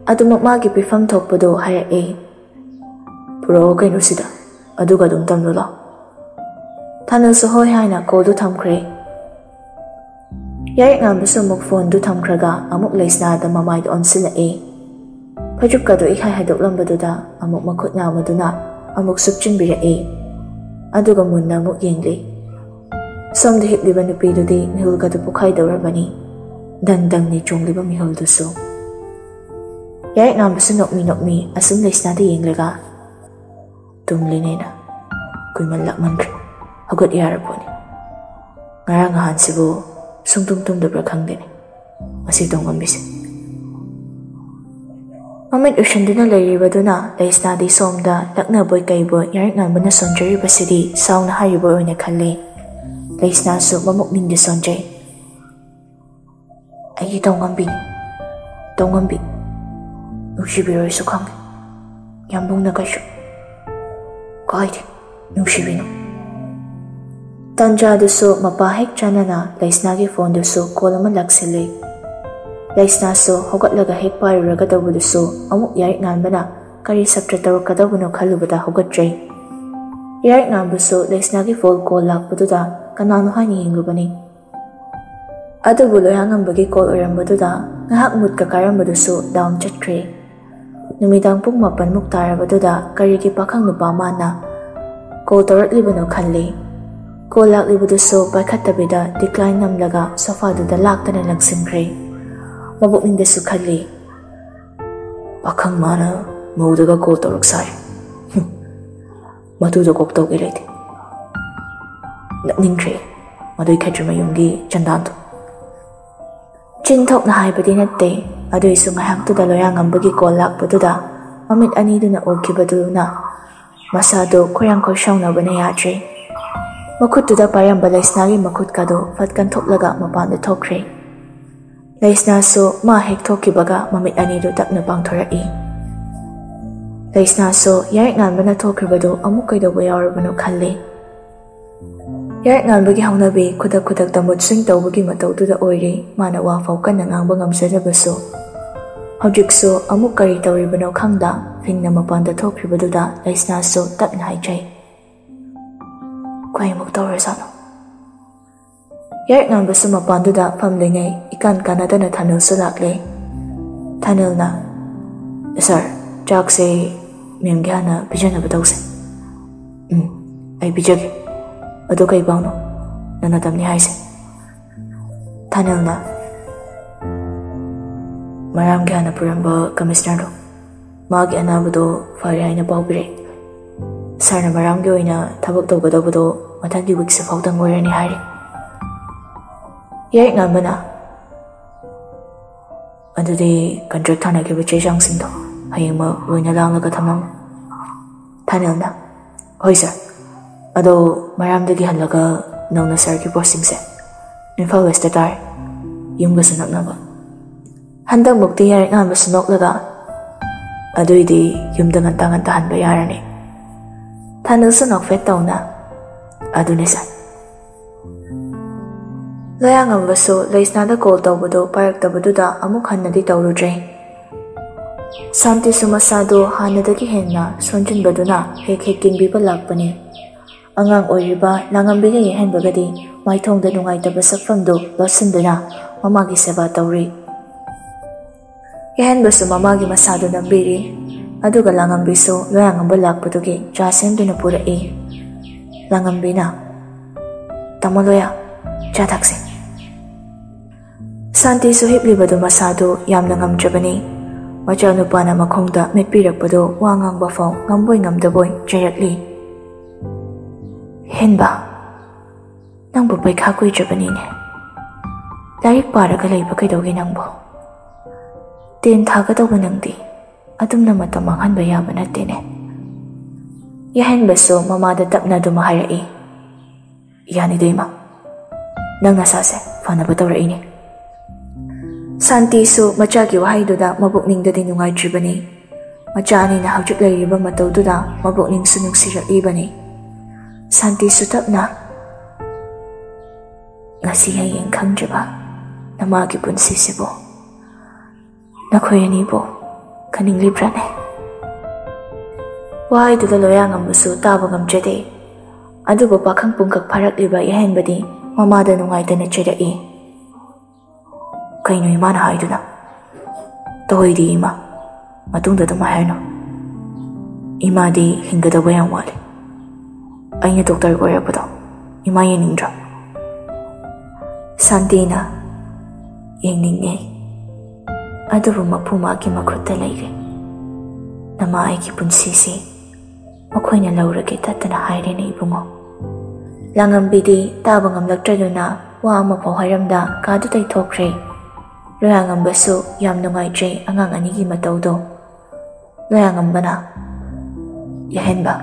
ꯑꯗꯨꯃꯛ ꯃꯥꯒꯤ ꯄꯤꯐꯝ ꯊꯣꯛꯄꯗꯨ ꯍꯥꯏꯔꯛꯏ꯫ "ꯄꯨꯔꯛꯑꯣ ꯀꯩꯅꯣ ꯁꯤꯗ, ꯑꯗꯨꯒ ꯑꯗꯨꯝ ꯇꯝꯂꯨ ꯂꯥꯎ꯫" ꯊꯥꯅꯦꯜꯁꯨ ꯍꯣꯏ ꯍꯥꯏꯅ callꯗꯨ ꯊꯝꯈ꯭ꯔꯦ꯫ ꯌꯥꯏꯔꯤꯛ ꯉꯥꯟꯕꯁꯨ ꯑꯃꯨꯛ phoneꯗꯨ ꯊꯝꯈ꯭ꯔꯒ ꯑꯃꯨꯛ ꯂꯩꯁꯅꯥꯗ ꯃꯃꯥꯏꯗꯨ ꯑꯣꯟꯁꯤꯜꯂꯛꯏ꯫ ꯐꯩꯖꯨꯞꯀꯗꯨ ꯏꯍꯥꯏ ꯍꯥꯏꯗꯣꯛꯂꯝꯕꯗꯨꯗ ꯑꯃꯨꯛ ꯃꯈꯨꯠ ꯅꯥꯝꯃꯗꯨꯅ ꯑꯃꯨꯛ ꯁꯨꯞꯆꯤꯟꯕꯤꯔꯛꯏ꯫ ꯑꯗꯨꯒ ꯃꯨꯟꯅ ꯑꯃꯨꯛ ꯌꯦꯡꯂꯤ꯫ ꯁꯣꯝꯗ ꯍꯤꯞꯂꯤꯕ ꯅꯨꯄꯤꯗꯨꯗꯤ ꯃꯤꯍꯨꯜꯒꯗꯨ ꯄꯣꯛꯈꯥꯏꯗꯧꯔꯕꯅꯤ꯫ ꯗꯪ ꯗꯪꯅꯤ ꯆꯣꯡꯂꯤꯕ ꯃꯤꯍꯨꯜꯗꯨꯁꯨ꯫ ꯌꯥꯏꯔꯤꯛ ꯉꯥꯟꯕꯁꯨ ꯅꯣꯛꯃꯤ ꯅꯣꯛꯃꯤ ꯑꯁꯨꯝ ꯂꯩꯁꯅꯥꯗ ꯌꯦꯡꯂꯒ, "ꯇꯨꯝꯂꯤꯅꯦꯅ ꯀꯨꯏꯃꯜꯂꯛꯃꯟꯈ꯭ꯔꯦ, ꯍꯧꯒꯠ ꯌꯥꯔꯄꯣꯠꯅꯤ꯫ ꯉꯔꯥꯡ ꯅꯍꯥꯟꯁꯤꯕꯨ ꯁꯨꯡꯇꯨꯝ ꯇꯨꯝꯗꯕ꯭ꯔꯥ ꯈꯪꯗꯦꯅꯦ, ꯃꯁꯤ ꯇꯣꯡꯉꯝꯕꯤꯁꯦ꯫" ꯃꯃꯤꯠ ꯎꯏꯁꯤꯟꯗꯨꯅ ꯂꯩꯔꯤꯕꯗꯨꯅ ꯂꯩꯁꯅꯥꯗꯤ ꯁꯣꯝꯗ ꯂꯛꯅꯕꯣꯏ ꯀꯩꯕꯣꯏ ꯌꯥꯏꯔꯤꯛ ꯉꯥꯟꯕꯅ ꯁꯣꯟꯖꯔꯤꯕꯁꯤꯗꯤ ꯁꯥꯎꯅ ꯍꯥꯏꯔꯤꯕ ꯑꯣꯏꯅ ꯈꯜꯂꯤ꯫ ꯂꯩꯁꯅꯥꯁꯨ ꯃꯃꯨꯛ ꯅꯤꯡꯗꯤ ꯁꯣꯟꯖꯩ꯫ "ꯑꯩꯒꯤ ꯇꯧꯉꯝꯕꯤꯅꯤ, ꯇꯧꯉꯝꯕꯤ꯫ ꯅꯨꯡꯁꯤꯕꯤꯔꯣꯏꯁꯨ ꯈꯪꯉꯤ꯫ ꯌꯥꯝꯕꯨꯡꯅ ꯀꯩꯁꯨ ꯀꯥꯏꯗꯦ, ꯅꯨꯡꯁꯤꯕꯤꯅꯨ꯫" ꯇꯥꯟꯖꯥꯗꯨꯁꯨ ꯃꯄꯥ ꯍꯦꯛ ꯆꯥꯟꯅꯅ ꯂꯩꯁꯅꯥꯒꯤ phoneꯗꯨꯁꯨ call ꯑꯃ ꯂꯥꯛꯁꯤꯜꯂꯤ꯫ ꯂꯩꯁꯅꯥꯁꯨ ꯍꯧꯒꯠꯂꯒ ꯍꯦꯛ ꯄꯥꯏꯔꯨꯔꯒꯗꯧꯕꯗꯨꯁꯨ ꯑꯃꯨꯛ ꯌꯥꯏꯔꯤꯛ ꯉꯥꯟꯕꯅ ꯀꯔꯤ ꯁꯞꯇ꯭ꯔ ꯇꯧꯔꯛꯀꯗꯧꯕꯅꯣ ꯈꯜꯂꯨꯕꯗ ꯍꯧꯒꯠꯇ꯭ꯔꯦ꯫ ꯌꯥꯏꯔꯤꯛ ꯉꯥꯟꯕꯁꯨ ꯂꯩꯁꯅꯥꯒꯤ phone call ꯂꯥꯛꯄꯗꯨꯗ ꯀꯅꯥꯅꯣ ꯍꯥꯏꯅ ꯌꯦꯡꯂꯨꯕꯅꯤ꯫ ꯑꯗꯨꯕꯨ ꯂꯣꯌꯥꯉꯝꯕꯒꯤ call ꯑꯣꯏꯔꯝꯕꯗꯨꯗ ꯉꯥꯏꯍꯥꯛ moodꯀ ꯀꯥꯏꯔꯝꯕꯗꯨꯁꯨ down ꯆꯠꯈ꯭ꯔꯦ꯫ ꯅꯨꯃꯤꯗꯥꯡ ꯄꯨꯡ ꯃꯥꯄꯟꯃꯨꯛ ꯇꯥꯔꯕꯗꯨꯗ ꯀꯔꯤꯒꯤ ꯄꯥꯈꯪ ꯅꯨꯄꯥ ꯃꯥꯅ ꯀꯣꯜ ꯇꯧꯔꯛꯂꯤꯕꯅꯣ ꯈꯜꯂꯤ꯫ Call ꯂꯥꯛꯂꯤꯕꯗꯨꯁꯨ ꯄꯥꯏꯈꯠꯇꯕꯤꯗ decline ꯅꯝꯂꯒ ꯁꯣꯐꯥꯗꯨꯗ ꯂꯥꯛꯇꯅ ꯂꯪꯁꯤꯟꯈ꯭ꯔꯦ꯫ ꯃꯕꯨꯛꯅꯤꯡꯗꯁꯨ ꯈꯜꯂꯤ, "ꯄꯥꯈꯪ ꯃꯥꯅ ꯃꯧꯗꯒ ꯀꯣꯜ ꯇꯧꯔꯛ ꯁꯥꯏ꯫ ꯍꯨꯝ, ꯃꯗꯨꯗ ꯀꯣꯛ ꯇꯧꯒꯦ ꯂꯩꯇꯦ꯫" ꯅꯛꯅꯤꯡꯈ꯭ꯔꯦ ꯃꯗꯨꯏ ꯈꯦꯇ꯭ꯔꯤꯃꯌꯨꯝꯒꯤ ꯆꯟꯗꯥꯟꯗꯣ꯫ ꯆꯤꯟ ꯊꯣꯛꯅ ꯍꯥꯏꯕꯗꯤ ꯅꯠꯇꯦ, ꯑꯗꯨꯏꯁꯨ ꯉꯥꯏꯍꯥꯛꯇꯨꯗ ꯂꯣꯌꯥꯉꯝꯕꯒꯤ ꯀꯣꯜ ꯂꯥꯛꯄꯗꯨꯗ ꯃꯃꯤꯠ ꯑꯅꯤꯗꯨꯅ ꯎꯈꯤꯕꯗꯨꯅ ꯃꯁꯥꯗꯨ ꯈꯣꯏꯔꯥꯡ ꯈꯣꯏꯁꯥꯎꯅꯕꯅ ꯌꯥꯗ꯭ꯔꯦ꯫ ꯃꯈꯨꯠꯇꯨꯗ ꯄꯥꯏꯔꯝꯕ ꯂꯩꯁꯅꯥꯒꯤ ꯃꯈꯨꯠꯀꯗꯨ ꯐꯠ ꯀꯟꯊꯣꯛꯂꯒ ꯃꯄꯥꯟꯗ ꯊꯣꯛꯈ꯭ꯔꯦ꯫ ꯂꯩꯁꯅꯥꯁꯨ ꯃꯥ ꯍꯦꯛ ꯊꯣꯛꯈꯤꯕꯒ ꯃꯃꯤꯠ ꯑꯅꯤꯗꯨ ꯇꯞꯅ ꯄꯥꯡꯊꯣꯔꯛꯏ꯫ ꯂꯩꯁꯅꯥꯁꯨ ꯌꯥꯔꯤꯛ ꯉꯥꯟꯕꯅ ꯊꯣꯛꯈ꯭ꯔꯤꯕꯗꯨ ꯑꯃꯨꯛ ꯀꯩꯗꯧꯕ ꯌꯥꯎꯔꯕꯅꯣ ꯈꯜꯂꯤ꯫ ꯌꯥꯔꯤꯛ ꯉꯥꯟꯕꯒꯤ ꯍꯧꯅꯕꯤ ꯈꯨꯗꯛ ꯈꯨꯗꯛꯇ ꯃꯨꯠ ꯁ꯭ꯋꯤꯡ ꯇꯧꯕꯒꯤ ꯃꯇꯧꯗꯨꯗ ꯑꯣꯏꯔꯤ꯫ ꯃꯥꯅ ꯋꯥ ꯐꯥꯎ ꯀꯟꯅ ꯉꯥꯡꯕ ꯉꯝꯖꯗꯕꯁꯨ꯫ ꯍꯧꯖꯤꯛꯁꯨ ꯑꯃꯨꯛ ꯀꯔꯤ ꯇꯧꯔꯤꯕꯅꯣ ꯈꯪꯗ ꯐꯤꯡꯅ ꯃꯄꯥꯟꯗ ꯊꯣꯛꯈ꯭ꯔꯤꯕꯗꯨꯗ ꯂꯩꯁꯅꯥꯁꯨ ꯇꯞꯅ ꯍꯥꯏꯖꯩ, "ꯀꯩꯃꯨꯛ ꯇꯧꯔꯖꯥꯠꯅꯣ?" ꯌꯥꯔꯤꯛ ꯉꯥꯟꯕꯁꯨ ꯃꯄꯥꯟꯗꯨꯗ ꯐꯝꯂꯤꯉꯩ ꯏꯀꯥꯟ ꯀꯥꯟꯅꯗꯅ ꯊꯥꯅꯤꯜꯁꯨ ꯂꯥꯛꯂꯦ꯫ ꯊꯥꯅꯤꯜꯅ, "ꯁꯥꯔ, ꯆꯥꯛꯁꯦ ꯃꯦꯝꯒꯤ ꯍꯥꯟꯅ ꯄꯤꯖꯅꯕ ꯇꯧꯁꯦ꯫" "ꯎꯝ, ꯑꯩ ꯄꯤꯖꯒꯦ꯫ ꯑꯗꯣ ꯀꯩ ꯄꯥꯎꯅꯣ ꯅꯪꯅ ꯇꯝꯅꯤ ꯍꯥꯏꯁꯦ?" ꯊꯥꯅꯤꯜꯅ, "ꯃꯔꯥꯝꯒꯤ ꯍꯥꯟꯅ ꯄꯨꯔꯝꯕ ꯀꯃꯤꯁꯅꯔꯗꯣ, ꯃꯥꯒꯤ ꯑꯅꯥꯕꯗꯣ ꯐꯔꯦ ꯍꯥꯏꯅ ꯄꯥꯎ ꯄꯤꯔꯛꯑꯦ꯫ ꯁꯥꯔꯅ ꯃꯔꯥꯝꯒꯤ ꯑꯣꯏꯅ ꯊꯕꯛ ꯇꯧꯒꯗꯧꯕꯗꯣ ꯃꯊꯪꯒꯤ ꯋꯤꯛꯁꯤ ꯐꯥꯎꯗꯪ ꯑꯣꯏꯔꯅꯤ ꯍꯥꯏꯔꯤ꯫" ꯌꯥꯔꯤꯛ ꯉꯥꯟꯕꯅ, "ꯑꯗꯨꯗꯤ ꯀꯟꯇ꯭ꯔꯦꯛ ꯊꯥꯅꯈꯤꯕ ꯆꯦ ꯆꯥꯡꯁꯤꯡꯗꯣ ꯍꯌꯦꯡꯃꯛ ꯂꯣꯏꯅ ꯂꯥꯡꯂꯒ ꯊꯝꯂꯝꯃꯨ꯫" ꯊꯥꯅꯤꯜꯅ, "ꯍꯣꯏ ꯁꯥꯔ꯫ ꯑꯗꯣ ꯃꯔꯥꯝꯗꯒꯤ ꯍꯜꯂꯒ ꯅꯧꯅ ꯁꯥꯔꯒꯤ ꯄꯣꯁꯇꯤꯡꯁꯦ ꯏꯝꯐꯥꯜ ꯋꯦꯁꯇ ꯇꯥꯔꯦ, ꯌꯨꯝꯒꯁꯨ ꯅꯛꯅꯕ꯫" ꯍꯟꯗꯛꯃꯨꯛꯇꯤ ꯌꯥꯔꯤꯛ ꯉꯥꯟꯕꯁꯨ ꯅꯣꯛꯂꯒ, "ꯑꯗꯨꯏꯗꯤ ꯌꯨꯝꯗ ꯉꯟꯇꯥ ꯉꯟꯇꯥ ꯍꯟꯕ ꯌꯥꯔꯅꯤ꯫" ꯊꯥꯅꯤꯜꯁꯨ ꯅꯣꯛꯐꯦꯠ ꯇꯧꯅ, "ꯑꯗꯨꯅꯦ ꯁꯥꯔ꯫" ꯂꯣꯌꯥꯉꯝꯕꯁꯨ ꯂꯩꯁꯅꯥꯗ ꯀꯣꯜ ꯇꯧꯕꯗꯨ ꯄꯥꯏꯔꯛꯇꯕꯗꯨꯗ ꯑꯃꯨꯛ ꯍꯟꯅꯗꯤ ꯇꯧꯔꯨꯗ꯭ꯔꯦ꯫ ꯁꯥꯟꯇꯤꯁꯨ ꯃꯁꯥꯗꯨ ꯍꯥꯟꯅꯗꯒꯤ ꯍꯦꯟꯅ ꯁꯣꯟꯖꯤꯟꯕꯗꯨꯅ ꯍꯦꯛ ꯍꯦꯛ ꯀꯤꯟꯕꯤꯕ ꯂꯥꯛꯄꯅꯤ꯫ ꯑꯉꯥꯡ ꯑꯣꯏꯔꯤꯕ ꯂꯥꯡꯉꯝꯕꯤꯒ ꯌꯦꯛꯍꯟꯕꯒꯗꯤ ꯃꯥꯏꯊꯣꯡꯗ ꯅꯨꯡꯉꯥꯏꯇꯕ ꯁꯛꯐꯝꯗꯨ ꯂꯣꯠꯁꯤꯟꯗꯨꯅ ꯃꯃꯥꯒꯤ ꯁꯦꯕꯥ ꯇꯧꯔꯤ꯫ ꯌꯥꯍꯦꯟꯕꯁꯨ ꯃꯃꯥꯒꯤ ꯃꯁꯥꯗꯨ ꯅꯝꯕꯤꯔꯤ꯫ ꯑꯗꯨꯒ ꯂꯥꯡꯉꯝꯕꯤꯁꯨ ꯂꯣꯌꯥꯉꯝꯕ ꯂꯥꯛꯄꯗꯨꯒꯤ ꯆꯥ ꯁꯦꯝꯗꯨꯅ ꯄꯨꯔꯛꯏ꯫ ꯂꯥꯡꯉꯝꯕꯤꯅ, "ꯇꯥꯃꯣ ꯂꯣꯌꯥ, ꯆꯥ ꯊꯛꯁꯦ꯫" ꯁꯥꯟꯇꯤꯁꯨ ꯍꯤꯞꯂꯤꯕꯗꯨ ꯃꯁꯥꯗꯨ ꯌꯥꯝꯅ ꯉꯝꯗ꯭ꯔꯕꯅꯤ꯫ ꯃꯆꯥꯅꯨꯄꯥꯅ ꯃꯈꯣꯡꯗ ꯃꯦꯠꯄꯤꯔꯛꯄꯗꯨ ꯋꯥ ꯉꯥꯡꯕ ꯐꯥꯎ ꯉꯝꯕꯣꯏ ꯉꯝꯗꯕꯣꯏ ꯆꯩꯔꯛꯂꯤ꯫ "ꯍꯦꯟꯕ, ꯅꯪꯕꯨ ꯄꯩꯈꯥ ꯀꯨꯏꯗ꯭ꯔꯕꯅꯤꯅꯦ꯫ ꯂꯥꯏꯔꯤꯛ ꯄꯥꯔꯒ ꯂꯩꯕ ꯀꯩꯗꯧꯒꯦ ꯅꯪꯕꯨ? ꯇꯦꯟ ꯊꯥꯒꯗꯧꯕ ꯅꯪꯗꯤ ꯑꯗꯨꯝꯅ ꯃꯇꯝ ꯃꯥꯡꯍꯟꯕ ꯌꯥꯕ ꯅꯠꯇꯦꯅꯦ꯫" ꯌꯥꯍꯦꯟꯕꯁꯨ ꯃꯃꯥꯗ ꯇꯞꯅ ꯑꯗꯨꯝ ꯍꯥꯏꯔꯛꯏ꯫ "ꯌꯥꯅꯤꯗ ꯏꯃꯥ, ꯅꯪ ꯅꯁꯥꯁꯦ ꯐꯅꯕ ꯇꯧꯔꯛꯏꯅꯦ꯫" ꯁꯥꯟꯇꯤꯁꯨ ꯃꯆꯥꯒꯤ ꯋꯥꯍꯩꯗꯨꯗ ꯃꯕꯨꯛꯅꯤꯡꯗꯗꯤ ꯅꯨꯡꯉꯥꯏꯇ꯭ꯔꯤꯕꯅꯤ꯫ ꯃꯆꯥ ꯑꯅꯤꯅ ꯍꯧꯖꯤꯛ ꯂꯩꯔꯤꯕ ꯃꯇꯧꯗꯨꯗ ꯃꯕꯨꯛꯅꯤꯡꯁꯨ ꯅꯨꯡꯁꯤꯔꯛꯂꯤꯕꯅꯤ꯫ ꯁꯥꯟꯇꯤꯁꯨ ꯇꯞꯅ, "ꯉꯁꯤ ꯍꯌꯦꯡ ꯈꯪꯗ꯭ꯔꯤꯕ ꯅꯃꯥꯒꯤ ꯄꯨꯟꯁꯤꯁꯤꯕꯨ ꯅꯈꯣꯏ ꯑꯅꯤꯕꯨ ꯈꯟꯅꯤꯡꯂꯤꯕ꯭ꯔꯥꯅꯦ?" ꯋꯥꯍꯩꯗꯨꯗ ꯂꯣꯌꯥꯉꯝꯕꯁꯨ ꯇꯥꯕ ꯉꯝꯖꯗꯦ꯫ ꯑꯗꯨꯕꯨ ꯄꯥꯈꯪ ꯄꯨꯡꯀꯛ ꯐꯥꯔꯛꯂꯤꯕ ꯌꯥꯍꯦꯟꯕꯗꯤ ꯃꯃꯥꯗ ꯅꯨꯡꯉꯥꯏꯇꯅ ꯆꯩꯔꯛꯏ꯫ "ꯀꯩꯅꯣ ꯏꯃꯥꯅ ꯍꯥꯏꯗꯨꯅ? ꯇꯧꯍꯩꯗꯤ ꯏꯃꯥ, ꯃꯇꯨꯡꯗ ꯑꯗꯨꯝ ꯍꯥꯏꯔꯅꯨ꯫ ꯏꯃꯥꯗꯤ ꯍꯤꯡꯒꯗꯧꯕ ꯌꯥꯝ ꯋꯥꯠꯂꯤ꯫ ꯑꯩꯅ ꯗꯣꯛꯇꯔ ꯑꯣꯏꯔꯛꯄꯗꯣ ꯏꯃꯥ ꯌꯦꯡꯅꯤꯡꯗ꯭ꯔꯣ?" ꯁꯥꯟꯇꯤꯅ, "ꯌꯦꯡꯅꯤꯡꯉꯦ, ꯑꯗꯨꯕꯨ ꯃꯄꯨ ꯃꯥꯒꯤ ꯃꯈꯨꯠꯇ ꯂꯩꯔꯦ꯫ ꯅꯃꯥ ꯑꯩꯒꯤ ꯄꯨꯟꯁꯤꯁꯤ ꯃꯈꯣꯏꯅ ꯂꯧꯔꯒꯦ ꯇꯠꯇꯅ ꯍꯥꯏꯔꯦꯅꯦ ꯏꯕꯨꯡꯉꯣ꯫" ꯂꯥꯡꯉꯝꯕꯤꯗꯤ ꯇꯥꯕ ꯉꯝꯂꯛꯇ꯭ꯔꯗꯨꯅ ꯋꯥ ꯑꯃꯐꯥꯎ ꯍꯥꯏꯔꯝꯗ ꯀꯥꯗꯨꯗꯩ ꯊꯣꯛꯈ꯭ꯔꯦ꯫ ꯂꯣꯌꯥꯉꯝꯕꯁꯨ ꯌꯥꯝ ꯅꯨꯡꯉꯥꯏꯇ꯭ꯔꯦ ꯑꯉꯥꯡ ꯑꯅꯤꯒꯤ ꯃꯇꯧꯗꯣ꯫ ꯂꯣꯌꯥꯉꯝꯕꯅ, "ꯌꯥꯍꯦꯟꯕ,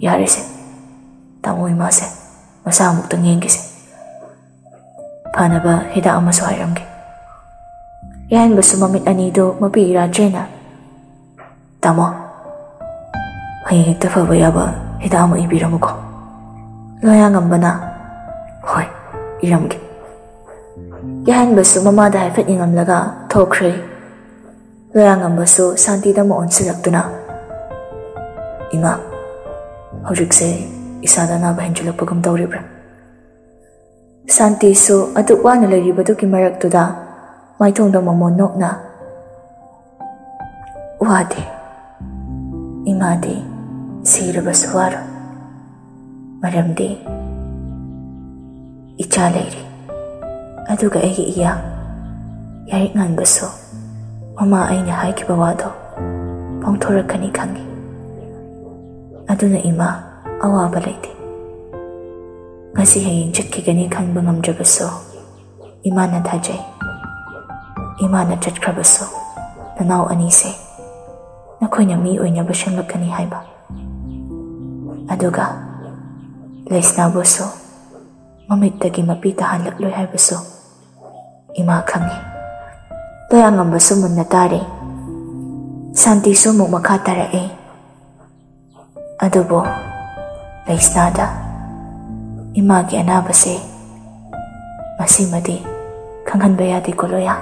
ꯌꯥꯔꯦꯁꯦ, ꯇꯥꯃꯣ ꯏꯃꯥꯁꯦ ꯃꯁꯥ ꯑꯃꯨꯛꯇꯪ ꯌꯦꯡꯒꯦꯁꯦ꯫ ꯐꯅꯕ ꯍꯤꯗꯥꯛ ꯑꯃꯁꯨ ꯍꯥꯏꯔꯝꯒꯦ꯫" ꯌꯥꯍꯦꯟꯕꯁꯨ ꯃꯃꯤꯠ ꯑꯅꯤꯗꯨ ꯃꯄꯤ ꯏꯔꯥ ꯆꯦꯟꯅ, "ꯇꯥꯃꯣ, ꯍꯌꯦꯡ ꯍꯦꯛꯇ ꯐꯕ ꯌꯥꯕ ꯍꯤꯗꯥꯛ ꯑꯃ ꯏꯕꯤꯔꯝꯃꯨꯀꯣ꯫" ꯂꯣꯌꯥꯉꯝꯕꯅ, "ꯍꯣꯏ, ꯏꯔꯝꯒꯦ꯫" ꯌꯥꯍꯦꯟꯕꯁꯨ ꯃꯃꯥꯗ ꯍꯥꯏꯐꯦꯠ ꯌꯦꯡꯉꯝꯂꯒ ꯊꯣꯛꯈ꯭ꯔꯦ꯫ ꯂꯣꯌꯥꯉꯝꯕꯁꯨ ꯁꯥꯟꯇꯤꯗ ꯑꯃꯨꯛ ꯑꯣꯟꯁꯤꯜꯂꯛꯇꯨꯅ, "ꯏꯃꯥ, ꯍꯧꯖꯤꯛꯁꯦ ꯏꯁꯥꯗ ꯑꯅꯥꯕ ꯍꯦꯟꯖꯤꯜꯂꯛꯄꯒꯨꯝ ꯇꯧꯔꯤꯕ꯭ꯔꯥ?" ꯁꯥꯟꯇꯤꯁꯨ ꯑꯗꯨꯛ ꯋꯥꯅ ꯂꯩꯔꯤꯕꯗꯨꯒꯤ ꯃꯔꯛꯇꯨꯗ ꯃꯥꯏꯊꯣꯡꯗ ꯃꯃꯣꯟ ꯅꯣꯛꯅ, ꯋꯥꯗꯦ꯫ ꯏꯃꯥꯗꯤ ꯁꯤꯔꯕꯁꯨ ꯋꯥꯔꯣꯏ꯫ ꯃꯔꯝꯗꯤ ꯏꯆꯥ ꯂꯩꯔꯤ꯫ ꯑꯗꯨꯒ ꯑꯩꯒꯤ ꯏꯌꯥ ꯌꯥꯔꯤꯛ ꯉꯥꯟꯕꯁꯨ ꯃꯃꯥ ꯑꯩꯅ ꯍꯥꯏꯈꯤꯕ ꯋꯥꯗꯣ ꯄꯥꯡꯊꯣꯔꯛꯀꯅꯤ ꯈꯪꯏ꯫ ꯑꯗꯨꯅ ꯏꯃꯥ, ꯑꯋꯥꯕ ꯂꯩꯇꯦ꯫ ꯉꯁꯤ ꯍꯌꯦꯡ ꯆꯠꯈꯤꯒꯅꯤ ꯈꯟꯕ ꯉꯝꯗ꯭ꯔꯕꯁꯨ ꯏꯃꯥꯅ ꯊꯥꯖꯩ꯫ ꯏꯃꯥꯅ ꯆꯠꯈ꯭ꯔꯕꯁꯨ ꯅꯅꯥꯎ ꯑꯅꯤꯁꯦ ꯅꯈꯣꯏꯅ ꯃꯤ ꯑꯣꯏꯅꯕ ꯁꯦꯝꯂꯛꯀꯅꯤ ꯍꯥꯏꯕ꯫ ꯑꯗꯨꯒ ꯂꯩꯁꯅꯥꯕꯨꯁꯨ ꯃꯃꯤꯠꯇꯒꯤ ꯃꯄꯤ ꯇꯥꯍꯜꯂꯛꯂꯣꯏ ꯍꯥꯏꯕꯁꯨ ꯏꯃꯥ ꯈꯪꯏ꯫ ꯂꯣꯌꯥꯉꯝꯕꯁꯨ ꯃꯨꯟꯅ ꯇꯥꯔꯦ꯫ ꯁꯥꯟꯇꯤꯁꯨ ꯑꯃꯨꯛ ꯃꯈꯥ ꯇꯥꯔꯛꯑꯦ꯫ ꯑꯗꯨꯕꯨ ꯂꯩꯁꯅꯥꯗ ꯏꯃꯥꯒꯤ ꯑꯅꯥꯕꯁꯦ ꯃꯁꯤꯃꯗꯤ ꯈꯪꯍꯟꯕ ꯌꯥꯗꯦꯀꯣ ꯂꯣꯌꯥ꯫